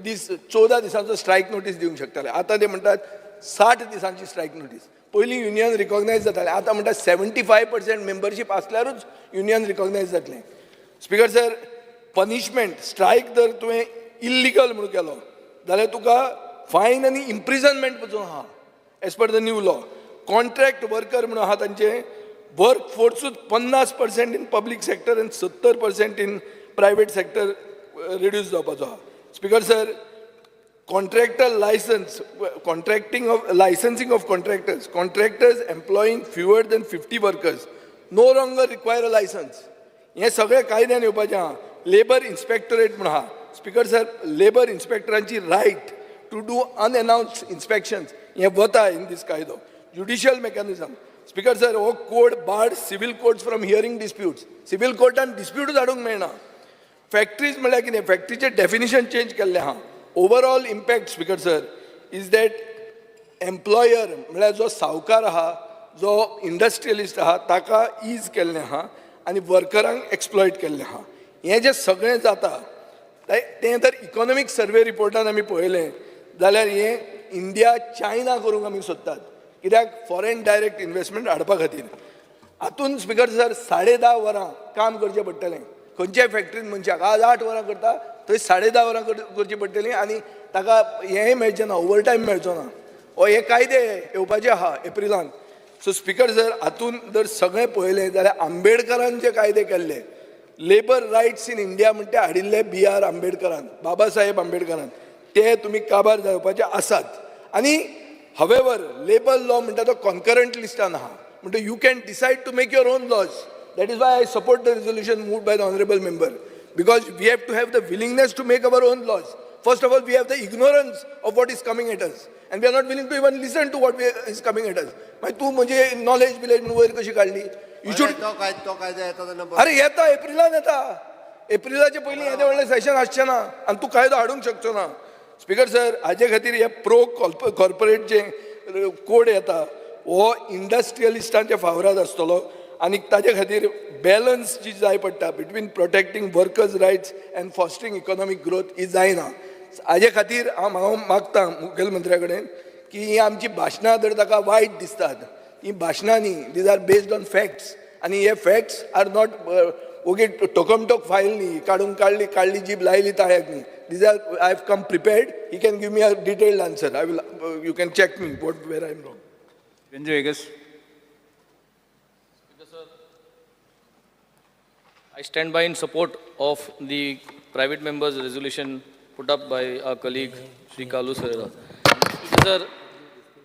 दीस, 14 दिसांचो स्ट्रायक नोटीस दिवंक शकताले. आतां ते म्हणटात 60 दिसांची स्ट्रायक नोटीस. पयलीं युनियन रिकॉग्नायज जातालें, आतां म्हणटा 75% मेंबरशीप आसल्यारूच युनियन रिकॉग्नायज जातलें. स्पीकर सर, पनिशमेंट, स्ट्रायक जर तुवें इल्लिगल म्हणून केलो जाल्यार तुका फायन आनी इम्प्रिजनमेंट पसून आहा as per the new law. Contract worker म्हणून आहा, तांचे वर्क फोर्सूच 50% इन पब्लीक सेक्टर आनी 70% इन प्रायवेट सेक्टर रिड्यूस जावपाचो आहा. Speaker sir, contractor license, contracting of licensing of contractors. Contractors employing fewer than 50 workers no longer require a license. हे सगळे कायद्यान येवपाचें आहा. लेबर इन्स्पेक्टरेट म्हूण आहा. स्पीकर सर, लेबर इन्स्पेक्टरांची right to do unannounced inspections हें वता इन दीस कायदो. ज्युडिशियल मेकॅनिजम, स्पीकर सर, हो code barred civil courts from hearing disputes. Civil कोर्टान डिस्प्यूटूच हाडूंक मेळना. फॅक्टरीज म्हणल्यार कितें, फॅक्टरीचें डेफिनेशन चेंज केल्लें आहा. Overall impact, Speaker sir, is that employer म्हळ्यार जो सावकार आहा, जो इंडस्ट्रियलिस्ट आहा, ताका is केल्लें आहा आनी वर्करांक एक्सप्लॉयट केल्लें आहा. हें जें सगळें जाता तें जर इकॉनॉमीक सर्वे रिपोर्टान आमी पळयलें जाल्यार हें इंडिया चायना करूंक आमी सोदतात. कित्याक? फॉरेन डायरेक्ट इन्वेस्टमेंट हाडपा खातीर. हातून स्पीकर सर, 10.5 वरां काम करचें पडटलें खंयच्याय फॅक्टरीन मनशाक. आज 8 वरां करता थंय 10.5 वरां करचीं पडटलीं आनी ताका हेंय मेळचें ना, ओवर टायम मेळचो ना. हो हे कायदे येवपाचे आहा एप्रिलान. सो स्पीकर सर, हातून जर सगळें पळयलें जाल्यार आंबेडकरान जे कायदे केल्ले, लेबर रायट्स इन इंडिया म्हणटे हाडिल्ले बी are आंबेडकरान, बाबा साहेब आंबेडकरान, ते तुमी काबार जावपाचे आसात. आनी हवेवर लेबर लॉ म्हणटा तो कॉन्करंट लिस्टान आहा, म्हणटा you can decide to make your own laws. That is why I support the resolution moved by the honourable member, because we have to have the willingness to make our own laws. First of all, we have the ignorance of what is coming at us and we are not willing to even listen to what is coming at us. मागीर तूं म्हणजे नॉलेज बिलेज म्हणून वयर कशी काडली? You should तो कायदो येता तेन्ना अरे येता, एप्रिलान येता. एप्रिलाचे पयलीं येदें व्हडलें सेशन आसचें ना आनी तूं कायदो हाडूंक शकचो ना. स्पीकर सर, हाजे खातीर हे प्रो कॉर्पोरेट जे कोड येता हो इंडस्ट्रियलिस्टांच्या फावराद आसतलो आनी ताजे खातीर बॅलन्स जी जाय पडटा between protecting workers rights and fostering economic growth ही जायना. हाजे खातीर हांव मागता मुखेलमंत्र्या कडेन की ही आमची भाशणां जर ताका वायट दिसतात, ही भाशणां न्ही, these are based on facts आनी हे फॅक्ट्स are not ओगी टोकमटोक फायल न्ही, काडून काडली काडली जीब लायली ताळ्याक न्ही. These are, I have come prepared. He can give me a detailed answer. I will, you can check me what where I am wrong. Venzy Viegas. I stand by in support of the private members resolution put up by our colleague Shri Carlos Ferreira. Sir,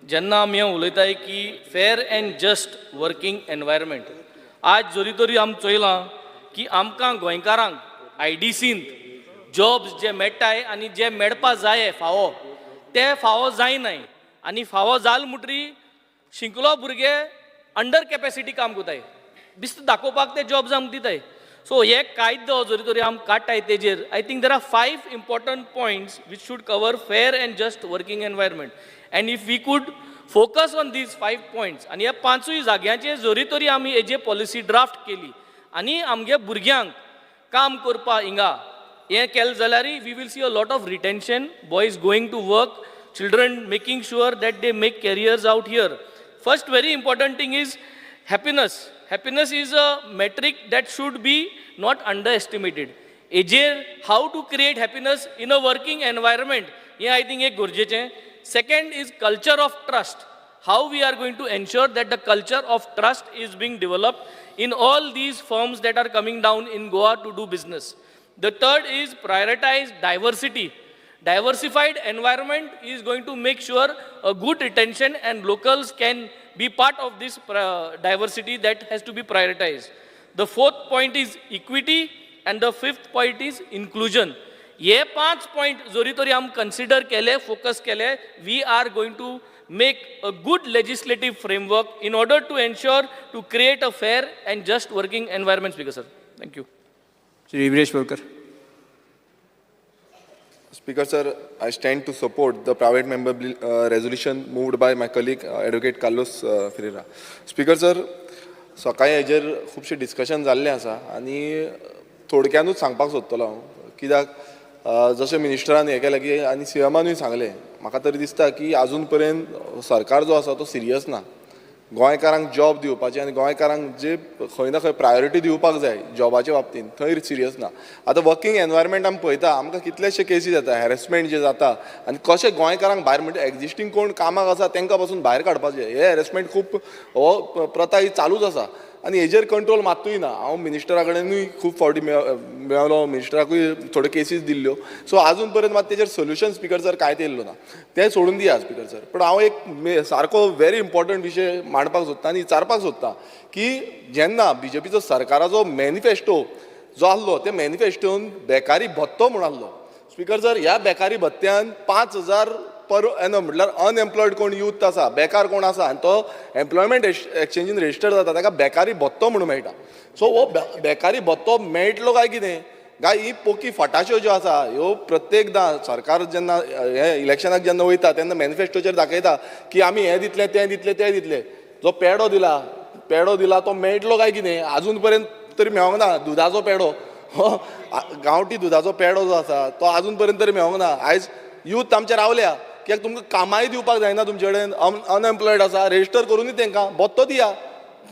जेन्ना आमी उलयताय की fair and just working environment, आज जरी तरी आमी चोयलां की आमकां गोंयकारांक आयडीसींत जॉब्स जे मेळटाय आनी जे मेळपा जाय फावो ते फावो जायनाय आनी फावो जाल म्हणटरी शिकलो भुरगे अंडर कॅपेसिटी काम करताय, बिस्त दाखोवपाक ते जॉब्स आमकां दिताय. सो हे कायदो जरी तरी आमी काडटाय तेजेर I think there are 5 important points which should cover fair and just working environment and if we could focus on these 5 points आनी ह्या पांचूय जाग्यांचेर जरी तरी आमी हेजे पॉलिसी ड्राफ्ट केली आनी आमगे भुरग्यांक काम करपा हिंगा हें केलें जाल्यार we will see a lot of retention, boys going to work, children making sure that they make careers out here. First very important thing is happiness. Happiness is a metric that should be not underestimated. एजेर how to create happiness in a working environment हें I think एक गरजेचें. Second is culture of trust. How we are going to ensure that the culture of trust is being developed in all these firms that are coming down in Goa to do business. The third is prioritize diversity. Diversified environment is going to make sure a good retention and locals can be part of this diversity that has to be prioritized. The fourth point is equity and the fifth point is inclusion. हे 5 point जरी तरी आमी consider केले, focus केले, we are going to make a good legislative framework in order to ensure to create a fair and just working environment, Speaker sir. Thank you. Shri Viresh Borkar. Speaker sir, I stand to support the private member resolution moved by my colleague Advocate Carlos Ferreira. Speaker sir, सकाळी हेजेर खुबशें डिस्कशन जाल्लें आसा आनी थोडक्यानूच सांगपाक सोदतलो हांव, कित्याक जशें मिनिस्टरान हें केलें की आनी सीएमानूय सांगलें, म्हाका तरी दिसता की आजून पर्यंत सरकार जो आसा तो सिरियस ना. गोंयकारांक जॉब दिवपाची आनी गोंयकारांक जे खंय ना खंय प्रायोरिटी दिवपाक जाय जॉबाच्या बाबतींत, थंय सिरियस ना. आतां वर्किंग एनवायरमेंट आमी पळयता, आमकां कितलेशे केसीस येता, हॅरेसमेंट जे जाता आनी कशें गोंयकारांक भायर, म्हणजे एग्जिस्टींग कोण कामाक आसा तांकां पासून भायर काडपाचें, हे हॅरेसमेंट खूब हो प्रथा ही चालूच आसा आनी हेजेर कंट्रोल मात्तूय ना. हांव मिनिस्टरा कडेनूय खूब फावटी मेळ्ळो, मिनिस्टराकूय थोड्यो केसीस दिल्ल्यो. सो आजून पर्यंत मात तेजेर सोल्युशन स्पीकर सर कांयच येयल्लो ना, तें सोडून दिया स्पीकर सर. पूण हांव एक सारको व्हेरी इम्पॉर्टंट विशय मांडपाक सोदता आनी विचारपाक सोदता की जेन्ना बीजेपीचो सरकाराचो मॅनिफेस्टो जो आसलो त्या मॅनिफेस्टोन बेकारी भत्तो म्हूण आसलो. स्पीकर सर, ह्या बेकारी भत्त्यान 5,000 पर एनम, म्हटल्यार अनएम्प्लॉयड कोण यूथ आसा, बेकार कोण आसा आनी तो एम्प्लॉयमेंट एक्सचेंजीन रजिस्टर जाता ताका बेकारी भत्तो म्हणून मेळटा. सो हो बेकारी भत्तो मेळटलो काय कितें काय ही पोकी फटाश्यो ज्यो आसा ह्यो प्रत्येकदां सरकार जेन्ना हे इलेक्शनाक जेन्ना वयता तेन्ना मॅनिफेस्टोचेर दाखयता की आमी हें दितले, तें दितले, तें दितले. जो पेडो दिला, पेडो दिला तो मेळटलो काय कितें आजून पर्यंत तरी मेळोंक ना. दुदाचो पेडो, गांवठी दुदाचो पेडो जो आसा तो आजून पर्यंत तरी मेळोंक ना. आयज यूथ आमचे रावल्या कित्याक तुमकां कामाय दिवपाक जायना, तुमचे कडेन अनएम्प्लॉयड आसा, रजिस्टर करुनूय तांकां भत्तो दिया,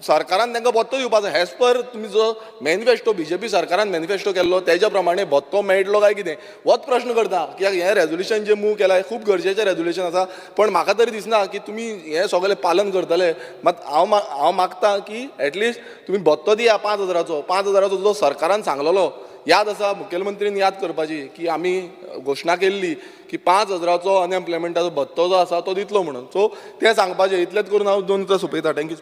सरकारान तांकां भत्तो दिवपाचो. एज पर तुमी जो मॅनिफेस्टो बीजेपी सरकारान मॅनिफेस्टो केल्लो तेज्या प्रमाणे भत्तो मेळटलो काय कितें होच प्रश्न करता. कित्याक हें रेजोल्युशन जें मूव केलां खूब गरजेचें रेजोल्युशन आसा, पण म्हाका तरी दिसना की तुमी हें सगळें पालन करतले. मात हांव मागता की एटलिस्ट तुमी भत्तो दिया 5,000चो. 5,000चो जो सरकारान सांगलेलो, याद आसा मुखेलमंत्रीन याद करपाची की आमी घोशणा केल्ली की 5,000चो अनएम्प्लॉयमेंटाचो भत्तो जो आसा तो दितलो म्हणून. सो तें सांगपाचें इतलेंच करून हांव 2 उतरां सोंपयता. Thank you.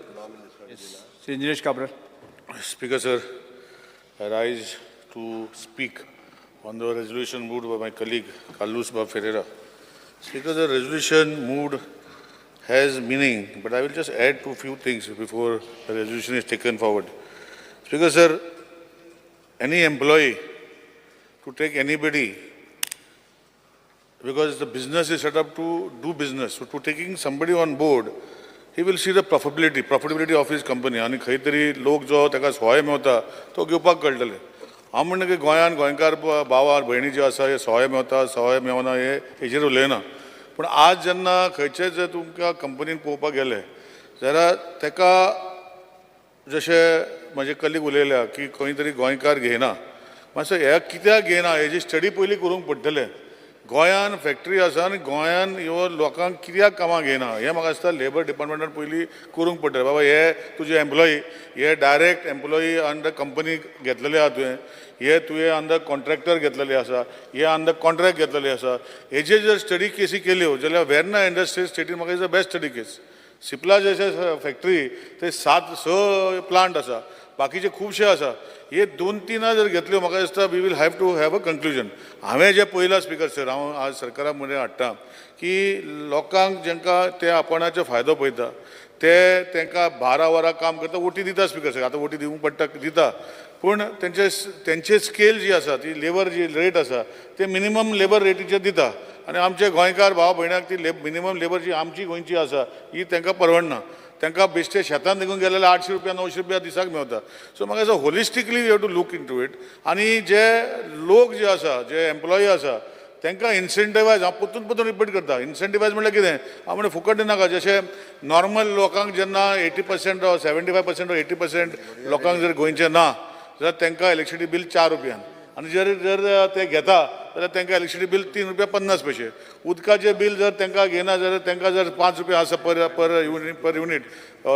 Shri Nilesh Cabral. Speaker sir, I rise to speak on the resolution moved by my colleague Carlos Bab Ferreira. Speaker, the resolution moved has meaning, but I will just add two few things before the resolution is taken forward. Speaker, sir, any employee to take anybody, because the business is set up to do business, so to taking somebody on board, he will see the profitability of his company. आनी खंय तरी लोक जो ताका सोय मेवता तो घेवपाक कळटले. हांव म्हणटा की गोंयान गोंयकार भाव भयणी ज्यो आसा हे सोय मेवता सोय मेवना हे हेजेर उलयना, पूण आज जेन्ना खंयचे जर तुमकां कंपनीन पळोवपाक गेले जाल्यार ताका जशें म्हजे कलीग उलयल्या की खंय तरी गोंयकार घेयना, मातसो हे कित्याक घेयना हेजी स्टडी पयलीं करूंक पडटलें. गोंयान फॅक्टरी आसा आनी गोंयान ह्यो लोकांक कित्याक कामां घेयना हें म्हाका दिसता लेबर डिपार्टमेंटान पयलीं करूंक पडटलें. बाबा हे तुजे एम्प्लॉयी हे डायरेक्ट एम्प्लॉयी अंडर कंपनी घेतलेले आहा तुवें, हे तुवें अंडर कॉन्ट्रॅक्टर घेतलेले आसा, हे अंडर कॉन्ट्रॅक्ट घेतलेले आसा, हेजे जर स्टडी केसी केल्यो जाल्यार वेर्ना इंडस्ट्रीज स्टेटीन म्हाका is a best study case. Cipla जशे फॅक्टरी ते 7-6 प्लांट आसा, बाकीचे खुबशे आसा, हे 2-3 जर घेतल्यो म्हाका दिसता we will have to have a conclusion. हांवें जें पळयलां स्पिकर सर, हांव आज सरकारा मुखार हाडटा की लोकांक जेंकां ते आपणाचो फायदो पळयता ते तांकां 12 वरां काम करता, ओटी दिता स्पिकर सर, आतां ओटी दिवंक पडटा दिता, पूण तेंचे स्केल जी आसा ती लेबर जी रेट आसा ते मिनिमम लेबर रेटीचेर दिता आनी आमचे गोंयकार भाव भयणाक ती मिनिमम लेबर जी आमची गोंयची आसा ही तांकां परवडना. तांकां बेश्टे शेतान देखून गेले जाल्यार 800 रुपया 900 रुपया दिसाक मेवता. सो म्हाका दिसता holistically you have to look into it. आनी जे लोक जे आसा जे एम्प्लॉई आसा तांकां इन्सेंटिवायज, हांव परतून परतून रिपीट करता, इन्सेंटिवायज म्हणल्यार कितें, हांव म्हणटा फुकट नाका. जशें नॉर्मल लोकांक जेन्ना 80% 75% 80% लोकांक जर गोंयचें ना जाल्यार तांकां इलेक्ट्रिसिटी बील 4 रुपयान, आनी जर जर ते घेता जाल्यार तांकां इलेक्ट्रिसिटी बील 3 रुपया 50 पयशे, उदकाचें बील जर तांकां घेयना जाल्यार तांकां जर 5 रुपया आसा per per unit per unit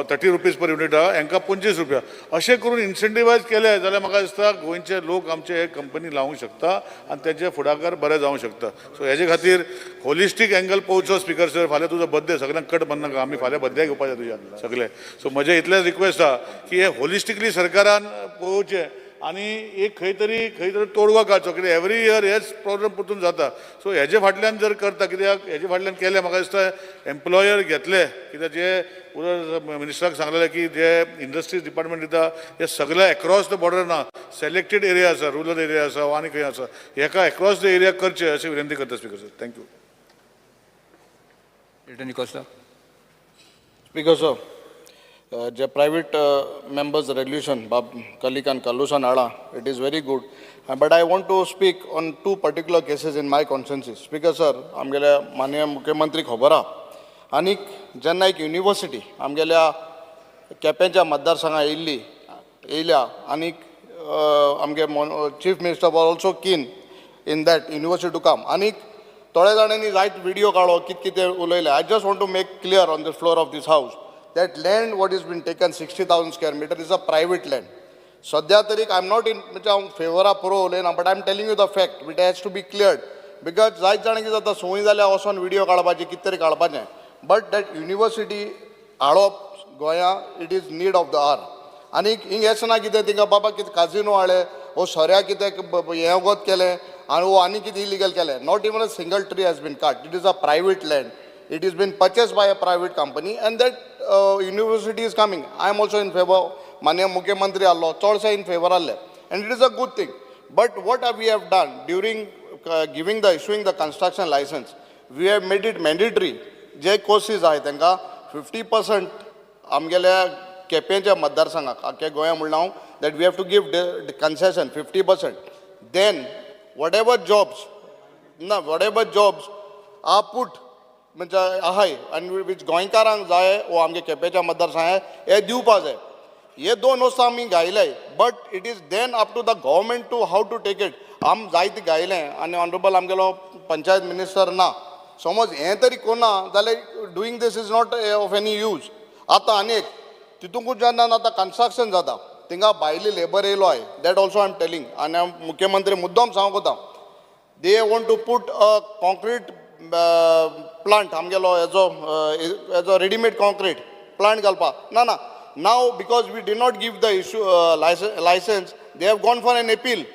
30 rupees per unit आहा, हांकां 25 रुपया. अशें करून इन्सेंटिवायज केले जाल्यार म्हाका दिसता गोंयचे लोक आमचे हे कंपनी लावूंक शकता आनी तेंचे फुडाकार बरें जावंक शकता. सो हेजे खातीर होलिस्टीक एंगल पळोवचो स्पिकर सर. फाल्यां तुजो बड्डे, सगळ्यांक कट बांदनाका, आमी फाल्यां बड्डे घेवपाचे तुज्या सगळे. सो म्हजें इतलेंच रिक्वेस्ट आहा की हे होलिस्टिकली सरकारान पळोवचें आनी एक खंय तरी तोडगो काडचो, कित्याक एवरी इयर हेच प्रॉब्लम परतून जाता. सो हेजे फाटल्यान जर करता, कित्याक हेजे फाटल्यान केलें म्हाका दिसता एम्प्लॉयर घेतले, कित्याक जे मिनिस्टराक सांगलेलें की जे इंडस्ट्रीज डिपार्टमेंट दिता हे सगळे एक्रॉस the border ना, सिलेक्टेड एरिया आसा, रुरल एरिया आसा आनी खंय आसा, हेका एक्रॉस the area करचे अशी विनंती करता speaker sir. Thank you. Speaker sir, J private members resolution बाब कलिकान कार्लुसान हाडला, it is very good, but I want to speak on 2 particular cases in my constituency. Speaker sir, आमगेल्या माननीय मुख्यमंत्री खबर आहा, आनीक जेन्ना एक युनिवर्सिटी आमगेल्या केपेंच्या मतदारसंघात येयल्या आनीक आमगे chief minister was also keen in that university to come, आनीक थोड्या जाणांनी जायत विडियो काडलो, कितें कितें उलयलें. I just want to make clear on the floor of this house that land what is been taken 60,000 square meter is a private land. सद्या तरी I am not in, म्हणजे हांव फेवरा प्रो उलयना, but I am telling you the fact which has to be cleared, because जायत जाणां कितें जाता, संवय जाल्यार वचोन विडियो काडपाची, कितें तरी काडपाचें, बट that university हाडप गोंया it is need of the hour. आनीक हिंग हेच ना कितें थिंगा बाबा कितें काजिनो हाडले, वो सोऱ्या कितें हें वगत केलें आनी वो आनी कितें इलिगल केलें. Not even a single tree has been cut. It is a private land. It has been purchased by a private company and that university is coming. I am also in favor. माननीय मुख्यमंत्री आसलो, चडशे in favor आसले, and it is a good thing. But what we have done during giving the issuing the construction license, we have made it mandatory. J courses आहाय तांकां 50% आमगेल्या केपेंच्या मतदारसंघाक, आख्या गोंया म्हणलां हांव, that we have to give the concession 50%. Then whatever jobs, ना whatever jobs are put म्हणजे आहाय आनी which गोंयकारांक जाय वो आमगे केपेंच्या मतदारसंघाक हे दिवपा जाय. हे 2 वस्तू आमी घायले, but it is then up to the government to how to take it. आम जायते घायले आनी ऑनरेबल आमगेलो पंचायत मिनिस्टर ना, समज हें तरी कोना जाल्यार doing this is not of any use. आतां आनी एक तितूंकूच जेन्ना आतां कन्स्ट्रक्शन जाता थिंगा भायली लेबर येयलो आहाय, that also I am telling. आनी हांव मुख्यमंत्री मुद्दम सांगूंक वता, they want to put a concrete plant आमगेलो हेजो हेजो रेडीमेड कॉन्क्रीट प्लांट घालपाक. ना ना, now because we did not give the issue license, they have gone for an appeal.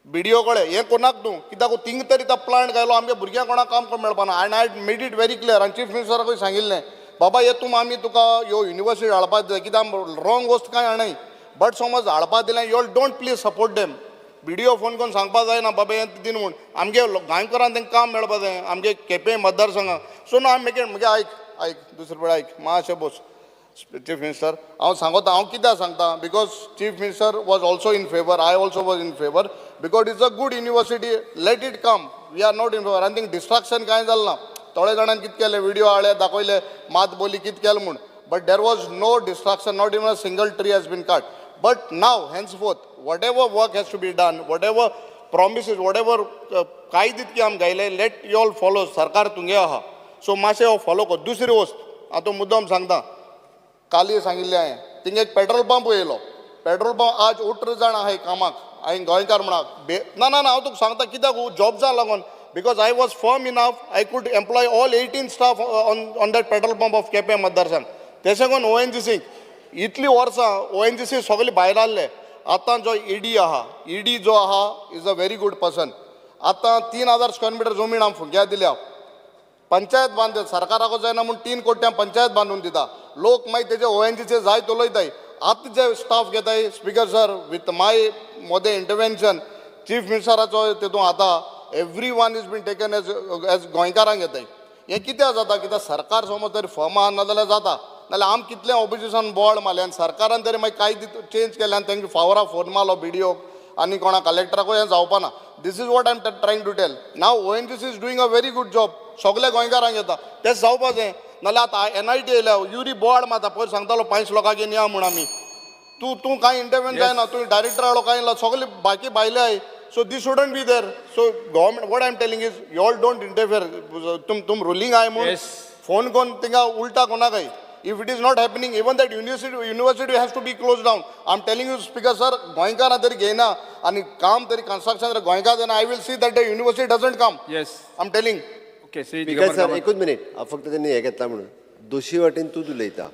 BDO कडेन हें कोणाक न्हू, कित्याक थिंग तरी तो प्लांट घायलो, आमगे भुरग्यांक कोणाक काम करूंक मेळपाना. आनी I made it very clear आनी चीफ मिनिस्टराकूय सांगिल्लें, बाबा हे तूं आमी तुका ह्यो युनिवर्सिटी हाडपाक जाय, कित्याक रॉंग वस्त कांय हाडनाय, बट समज हाडपा दिलें, you all don't please support them. BDO phone करून सांगपा जायना बाबा हें दिन म्हूण, आमगे गोंयकारांक तांकां काम मेळपा जाय आमगे केपें मतदारसंघाक. सो न्हू आमी मेके म्हगे आयक आयक दुसरे कडेन आयक मातशें बस. चीफ मिनिस्टर हांव सांगता, हांव कित्याक सांगता, because chief minister was also in favour, I also was in favour, because it's a good university, let it come, we are not in favour. आनी थिंग डिस्ट्रक्शन कांय जालें ना, थोडे जाणांनी कितें केलें, विडियो हाडले दाखयले, मात बोली कितें केलें म्हूण, but there was no destruction, not even a single tree has been cut. But now henceforth whatever work has to be done, whatever promises, whatever काय तितके आमी घायले, let you all follow. सरकार तुमगे आहा, सो मातशें हो फॉलो कर. दुसरी वस्त आतां मुद्दम सांगता, कालय सांगिल्लें हांवें, थिंग एक पेट्रोल पंप येयलो, पेट्रोल पंप आज 18 जाण आहाय कामाक, हांवें गोंयकार म्हणा ना ना ना हांव तुका सांगता कित्याक जॉब्सा लागून, because I was firm enough, I could employ all 18 staff on that petrol pump of Quepem मतदारसंघ. तशें करून ONGC इतली वर्सां ONGC सगळे भायर आहले, आतां जो ईडी आहा, ईडी जो आहा is a very good person. आतां 3000 स्क्वेअर मिटर जमीन आमी फुग्या दिल्या, पंचायत बांदले, सरकाराक जायना म्हूण 3 कोटी पंचायत बांदून दिता, लोक मागीर तेजे ONGC जाय उलयताय. आतां जे स्टाफ घेताय स्पीकर सर, विथ my मोदें इंटरवेन्शन चीफ मिनिस्टराचो तितून आतां every one is been taken as as गोंयकारांक घेताय. हें कित्याक जाता, कित्याक सरकार समज तरी फर्म आहा नाजाल्यार जाता, नाजाल्यार आम कितलें ऑपोजिशन बोवाळ मारलें आनी सरकारान तरी मागीर कांय चेंज केलें आनी तेंचे फावरा फोन मारलो बीडीओक आनी कोणा कलेक्टराकूय, हें जावपाना. This is what I am trying to tell. Now ONGC is doing a very good job, सगळे गोंयकारांक येता तें जावपा जाय. नाजाल्यार आतां NIT येयल्या, युरी बोवाळ मारता, पयर सांगतालो 5 लोकांक या म्हूण आमी, तूं तूं कांय इंटरव्यू जायना, तूं डायरेक्टर हाडो कांय सगळे बाकी भायले आहाय. So this shouldn't be there. So government, what I am telling is you all don't interfere. तुम रुलींग आहाय म्हूण फोन करून थिंगा उल्टा कोणाकय. If it is not happening, even that university has to be closed down. I am telling you speaker sir, गोंयकारां तरी घेयना आनी काम तरी कन्स्ट्रक्शन तरी गोंयकार जायना, I will see that the university doesn't come. Yes, I am telling. Okay. Speaker sir एकूच मिनीट, फक्त तेणी हें घेतला म्हणून दोशी वाटेन तूं उलयता,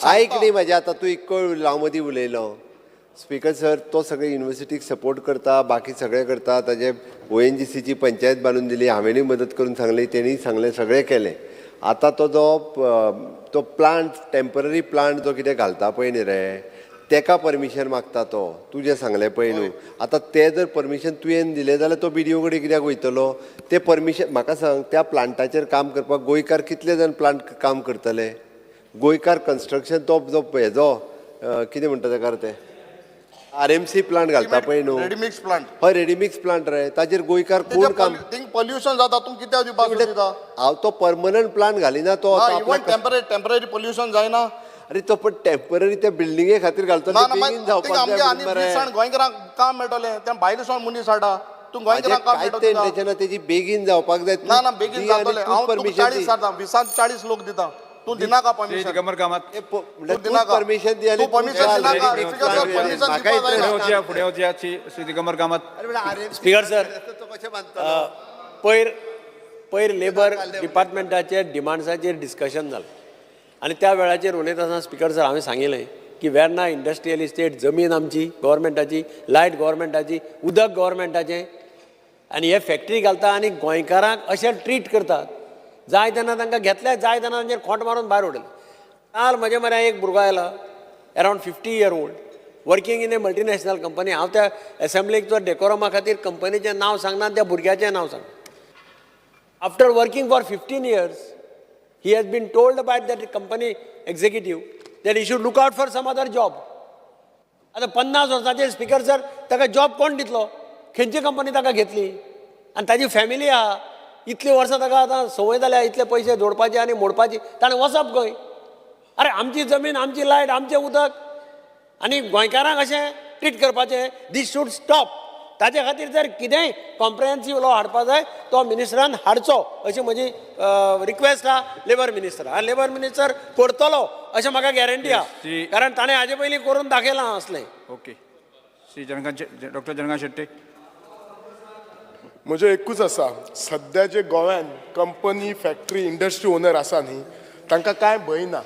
आयक न्ही म्हाजें. आतां तूं एक कळ हांव मदीं उलयलो. स्पीकर सर तो सगळे युनिवर्सिटीक सपोर्ट करता, बाकी सगळें करता, ताजे ONGCची पंचायत बांदून दिली, हांवेंय मदत करून सांगली, तेणीय सांगलें, सगळें केलें. आतां तो जो तो प्लांट टेंपररी प्लांट जो कितें घालता पळय न्ही रे, तेका परमिशन मागता तो, तूं जें सांगलें पळय न्हू. आतां तें जर परमिशन तुवें दिलें जाल्यार तो बीडीओ कडेन कित्याक वयतलो? तें परमिशन म्हाका सांग, त्या प्लांटाचेर काम करपाक गोंयकार कितले जाण प्लांट काम करतले? गोंयकार कन्स्ट्रक्शन तो जो हेजो कितें म्हणटा तेका ते RMC plant घालता पळय न्हू, रेडीमिक्स प्लांट, हय रेडीमिक्स प्लांट रे, ताजेर गोंयकार कोण काम, थिंग पोल्युशन जाता, तूं कित्याक दिवपाक सोदिता? हांव तो परमनंट प्लांट घालिना तो, इवन टेंपररी पोल्युशन जायना. अरे तो पण टेंपररी त्या बिल्डिंगे खातीर घालतो, बेगीन जावपाक जाय. गोंयकारांक काम मेळटलें, ते भायले सावन मनीस हाडटा, तूं गोंयकारांक काम मेळटलें, तेजी बेगीन जावपाक जाय. ना ना बेगीन जातलें. हांव तुका 40 हाडटा, 20 40 लोक दिता, तूं दिनाका परमिशन, परमिशन दी आनी फुडें वचया. श्री दिगंबर कामत. स्पीकर सर, पयर लेबर डिपार्टमेंटाचेर डिमांड्साचेर डिस्कशन जालें आनी त्या वेळाचेर उलयता आसतना स्पीकर सर हांवें सांगिल्लें की वेर्ना इंडस्ट्रियल इस्टेट जमीन आमची गव्हर्मेंटाची, लायट गव्हर्मेंटाची, उदक गव्हर्मेंटाचें, आनी हे फॅक्टरी घालता आनी गोंयकारांक अशें ट्रीट करतात, जाय तेन्ना तांकां घेतले, जाय तेन्ना तांचेर खोंट मारून भायर उडयले. काल म्हजे म्हऱ्या एक भुरगो आयला, around 50 year old, working in a multinational company. हांव त्या एसेंब्लीक जो डेकोरमा खातीर कंपनीचें नांव सांगना, त्या भुरग्याचें नांव सांगना. After working for 15 years he has been told by that company executive that he should look out for some other job. आतां 50 वर्सांचेर स्पीकर सर ताका जॉब कोण दितलो? खंयची कंपनी ताका घेतली? आनी ताजी फॅमिली आहा, इतली वर्सां ताका आतां संवय जाल्या इतले पयशे जोडपाची आनी मोडपाची, ताणें वचप खंय? अरे आमची जमीन, आमची लायट, आमचें उदक, आनी गोंयकारांक अशें ट्रीट करपाचें, these should stop. ताजे खातीर जर कितेंय कॉम्प्रिहेन्सीव लॉ हाडपा जाय तो मिनिस्टरान हाडचो अशी म्हजी रिक्वेस्ट आहा लेबर मिनिस्टराक. आनी लेबर मिनिस्टर करतलो अशें म्हाका गॅरंटी आहा, कारण ताणें हाजे पयलीं करून दाखयलां असलें. ओके. श्री डॉक्टर चंद्रकांत शेट्टी. म्हजें एकूच आसा, सद्या जे गोव्यान कंपनी फॅक्टरी इंडस्ट्री ओनर आसा न्ही, तांकां कांय भंय ना.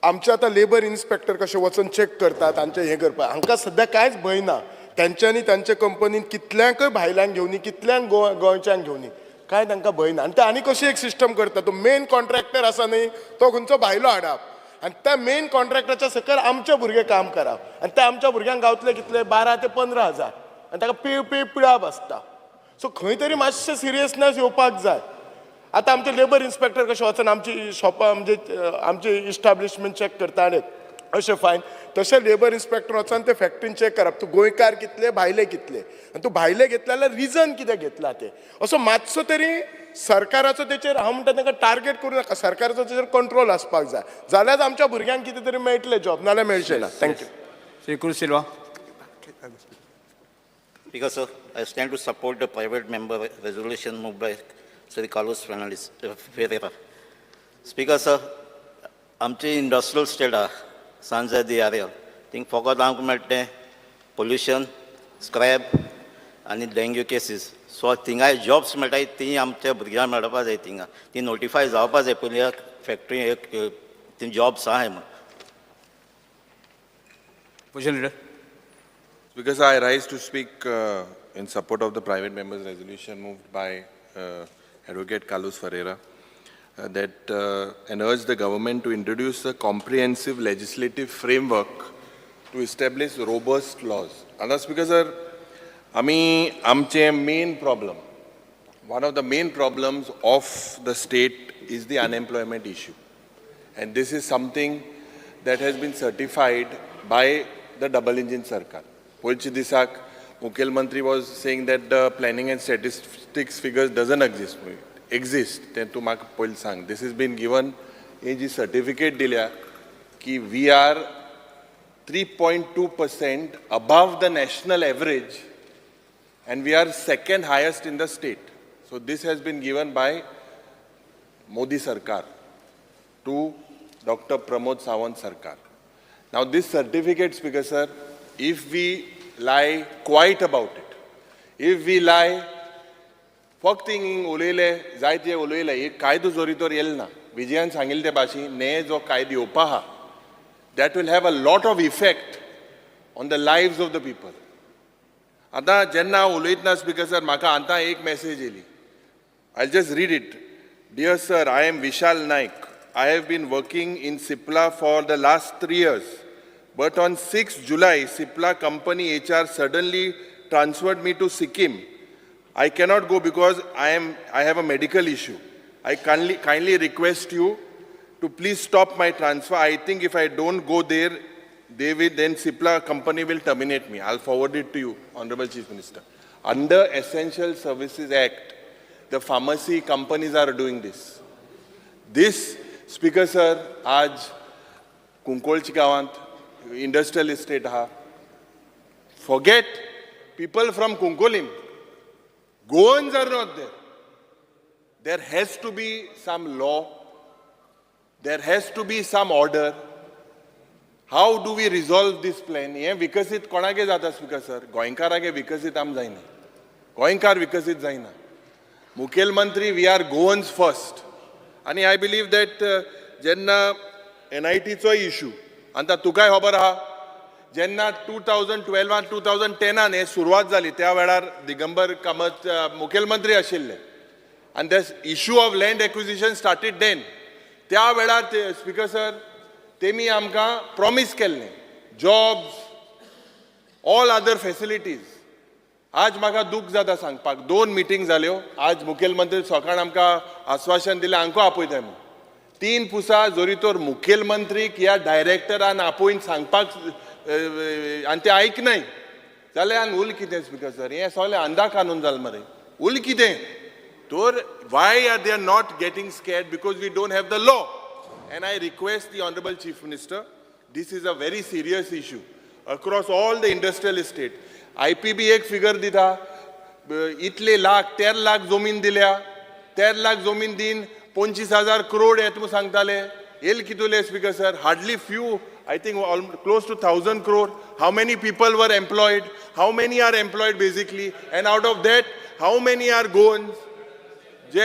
आमचे आतां लेबर इन्स्पेक्टर कशे वचून चॅक करतात तांचें हें करपाक, हांकां सद्या कांयच भंय ना. तेंच्यांनी तांच्या कंपनीन कितल्यांकय भायल्यांक घेवनी, कितल्यांक गोंयच्यांक घेवनी, कांय तांकां भंय ना. आनी ते आनी कशी एक सिस्टम करता, तो मेन कॉन्ट्रॅक्टर आसा न्ही तो खंयचो भायलो हाडप आनी त्या मेन कॉन्ट्रॅक्टराच्या सकयल आमचे भुरगे काम करप आनी त्या आमच्या भुरग्यांक गावतले कितले 12 ते 15 हजार आनी ताका पीळ पीळ पिळप आसता. सो खंय तरी मातशें सिरियसनेस येवपाक जाय. आतां आमचे लेबर इन्स्पेक्टर कशें वचून आमची शॉपां म्हणजे आमचे इस्टाब्लिशमेंट चॅक करता आनी अशें फायन, तशें लेबर इन्स्पेक्टर वचून ते फॅक्ट्रीन चॅक करप, तूं गोंयकार कितले भायले कितले आनी तूं भायले घेतले जाल्यार रिजन कितें घेतला तें. असो मातसो तरी सरकाराचो तेचेर हांव म्हणटा तांकां टार्गेट करूं नाका, सरकाराचो तेचेर कंट्रोल आसपाक जाय, जाल्यार आमच्या भुरग्यांक कितें तरी मेळटलें जॉब, नाल्यार मेळचें ना. Thank you. Shri Cruz Silva. Speaker sir, I stand to support the private member resolution moved by Shri Carlos Fernandes Ferreira. Speaker sir, आमची इंडस्ट्रियल स्टेट आहा सांजा दी आरियल, थिंग फकत आमकां मेळटा तें पोल्युशन, स्क्रॅप आनी डेंग्यू केसीस. सो थिंगाय जॉब्स मेळटाय ती आमच्या भुरग्यांक मेळपा जाय, थिंगा ती नोटिफाय जावपा जाय पयलीं ह्या फॅक्टरी एक ती जॉब्स आहाय म्हूण. Opposition leader. Because I rise to speak in support of the private members resolution moved by Advocate Carlos Ferreira, that and urge the government to introduce a comprehensive legislative framework to establish robust laws. And Speaker sir, आमी आमचे main problem, one of the main problems of the state is the unemployment issue. And this is something that has been certified by the double engine sarkar. पयलच्या दिसाक मुखेलमंत्री was saying that the planning and statistics figures doesn't exist. तें तूं म्हाका पयलीं सांग. This is been given, he ji certificate दिल्या की we are 3.2% above the national average and we are second highest in the state. So this has been given by Modi sarkar to Doctor Pramod Sawant sarkar. Now this certificate, Speaker sir, if we lie quiet about it, if we lie, फक्त हिंग उलयले जायते उलयले, एक कायदो जोरी तर येयल ना. विजयान सांगिल्ले ते भाशेन ने जो कायदो येवपा आहा that will have a lot of effect on the lives of the people. आतां जेन्ना हांव उलयतना स्पीकर सर, म्हाका आतां एक मॅसेज येयली, I just read it. Dear sir, I am Vishal Naik. I have been working in Cipla for the last 3 years. But on 6 July, Cipla company HR suddenly transferred me to Sikkim. I cannot go because I have a medical issue. I kindly request you to please stop my transfer. I think if I don't go there, then Cipla company will terminate me. I'll forward it to you, Honorable Chief Minister. Under Essential Services Act, the pharmacy companies are doing this. This, Speaker sir, आज कुंकोळची गांवांत industrial estate आहा. Forget people from Cuncolim, Goans are not there. There has to be some law, there has to be some order. How do we resolve this plan? हें विकसीत कोणागे जाता स्पीकर सर? गोंयकारागे विकसीत आम जायना, गोंयकार विकसीत जायना. मुखेलमंत्री, we are Goans first. आनी I believe that जेन्ना एनआयटीचोय इशू, आनी तुकाय खबर आहा, जेन्ना 2012 2010 हें सुरवात जाली त्या वेळार दिगंबर कामत मुखेलमंत्री आशिल्ले आनी the issue of land acquisition started then. त्या वेळार स्पीकर सर तेमी आमकां प्रॉमीस केल्लें जॉब्स, ऑल अदर फॅसिलिटीज. आज म्हाका दूख जाता सांगपाक, 2 मिटींग जाल्यो. आज मुखेलमंत्री सकाळ आमकां आस्वासन दिलें आमकां आपयता म्हूण. 3 पुसा जरी तर मुखेलमंत्रीक ह्या डायरेक्टरान आपोवन सांगपाक आनी ते आयकनाय जाल्यार आनी उल कितें स्पीकर सर? हें सगळें अंदा कानून जालें मरे, उल कितें तर? Why are they are not getting scared? Because we don't have the law. And I request the honourable chief minister, this is a very serious issue across all the industrial estate. IPB एक फिगर दिता, इतले लाख 13 लाख जमीन दिल्या, 13 लाख जमीन दीन 25,000 करोड येत म्हूण सांगताले. येल कितुले speaker sir? Hardly few, I think close to 1,000 crore. How many people were employed? How many are employed basically? And out of that, how many are Goans? जे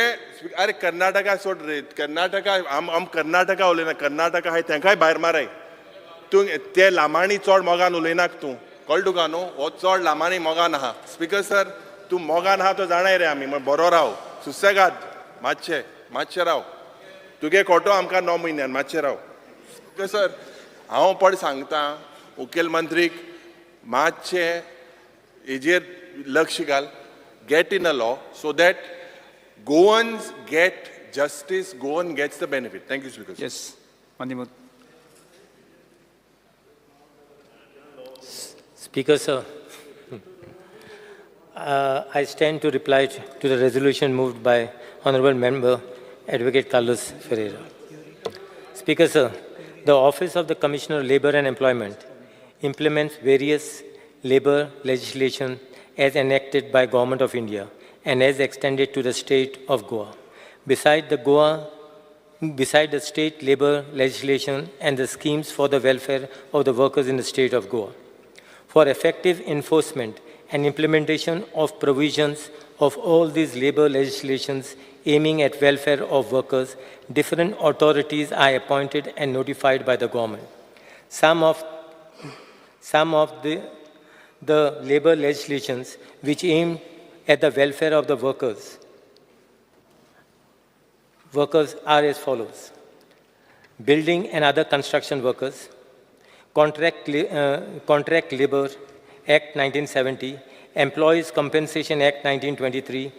अरे कर्नाटका सोड रे, कर्नाटका आम कर्नाटका उलयना, कर्नाटका हाय तेंकाय भायर माराय तूं. ते लामाणी चड मोगान उलयनाक तूं. कळ्ळें तुका न्हू हो चड लांबानी मोगान आहा. स्पीकर सर तूं मोगान आहा तो जाणाय रे आमी, बरो राव, सुसेगाद, मातशें मातशें राव, तुगे कोटो आमकां 9 म्हयन्यान, मातशें राव. स्पीकर सर हांव पड सांगता मुखेलमंत्रीक मातशें हेजेर लक्ष घाल, get in a law so that Goans get justice, Goan gets the benefit. Thank you speaker. Yes, Manimut. Speaker sir, I stand to reply to the resolution moved by Honorable Member Advocate Carlos Ferreira. Speaker sir, the Office of the Commissioner of Labor and Employment implements various labor legislation as enacted by Government of India and as extended to the state of Goa. Beside the state labor legislation and the schemes for the welfare of the workers in the state of Goa. For effective enforcement and implementation of provisions of all these labor legislations aiming at welfare of workers, different authorities are appointed and notified by the government. Some of the labor legislations which aim at the welfare of the workers are as follows. Building and other construction workers, Contract Labor Act 1970, Employees Compensation Act 1923,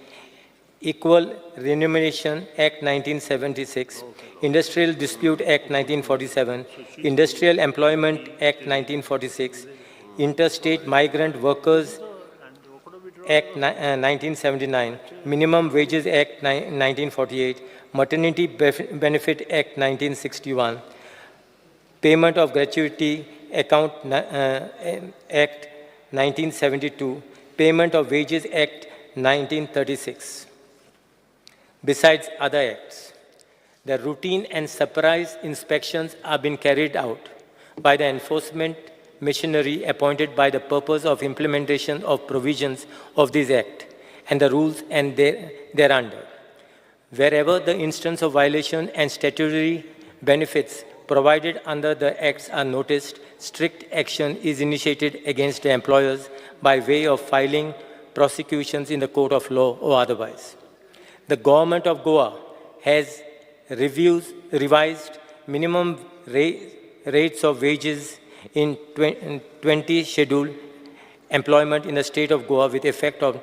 Equal Remuneration Act 1976, Industrial Dispute Act 1947, Industrial Employment Act 1946, Interstate Migrant Workers Act 1979, Minimum Wages Act 1948, Maternity Benefit Act 1961, Payment of Gratuity Account Act 1972, Payment of Wages Act 1936. Besides other acts, the routine and surprise inspections are being carried out by the enforcement machinery appointed by the purpose of implementation of provisions of this act and the rules and thereunder. Wherever the instance of violation and statutory benefits provided under the acts are noticed, strict action is initiated against the employers by way of filing prosecutions in the court of law or otherwise. The government of Goa has revised minimum rates of wages in 20 schedule employment in the state of Goa with effect of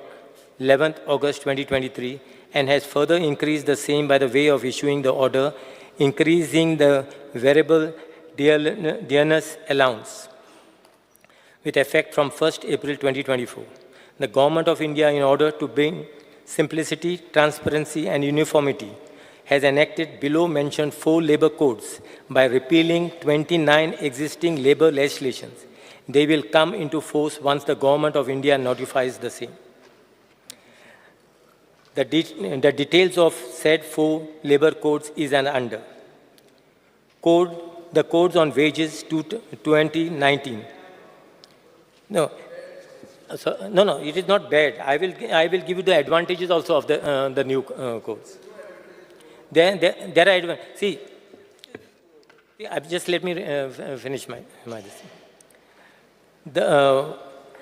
11th August 2023 and has further increased the same by the way of issuing the order increasing the variable dearness allowance with effect from 1st April 2024. The Government of India, in order to bring simplicity, transparency and uniformity, has enacted below mentioned 4 labor codes by repealing 29 existing labor legislations. They will come into force once the Government of India notifies the same. The details of said 4 labor codes is an under. The codes on wages 2019. No, so, no, it is not bad. I will give you the advantages also of the new codes. There are see. Just let me finish my this.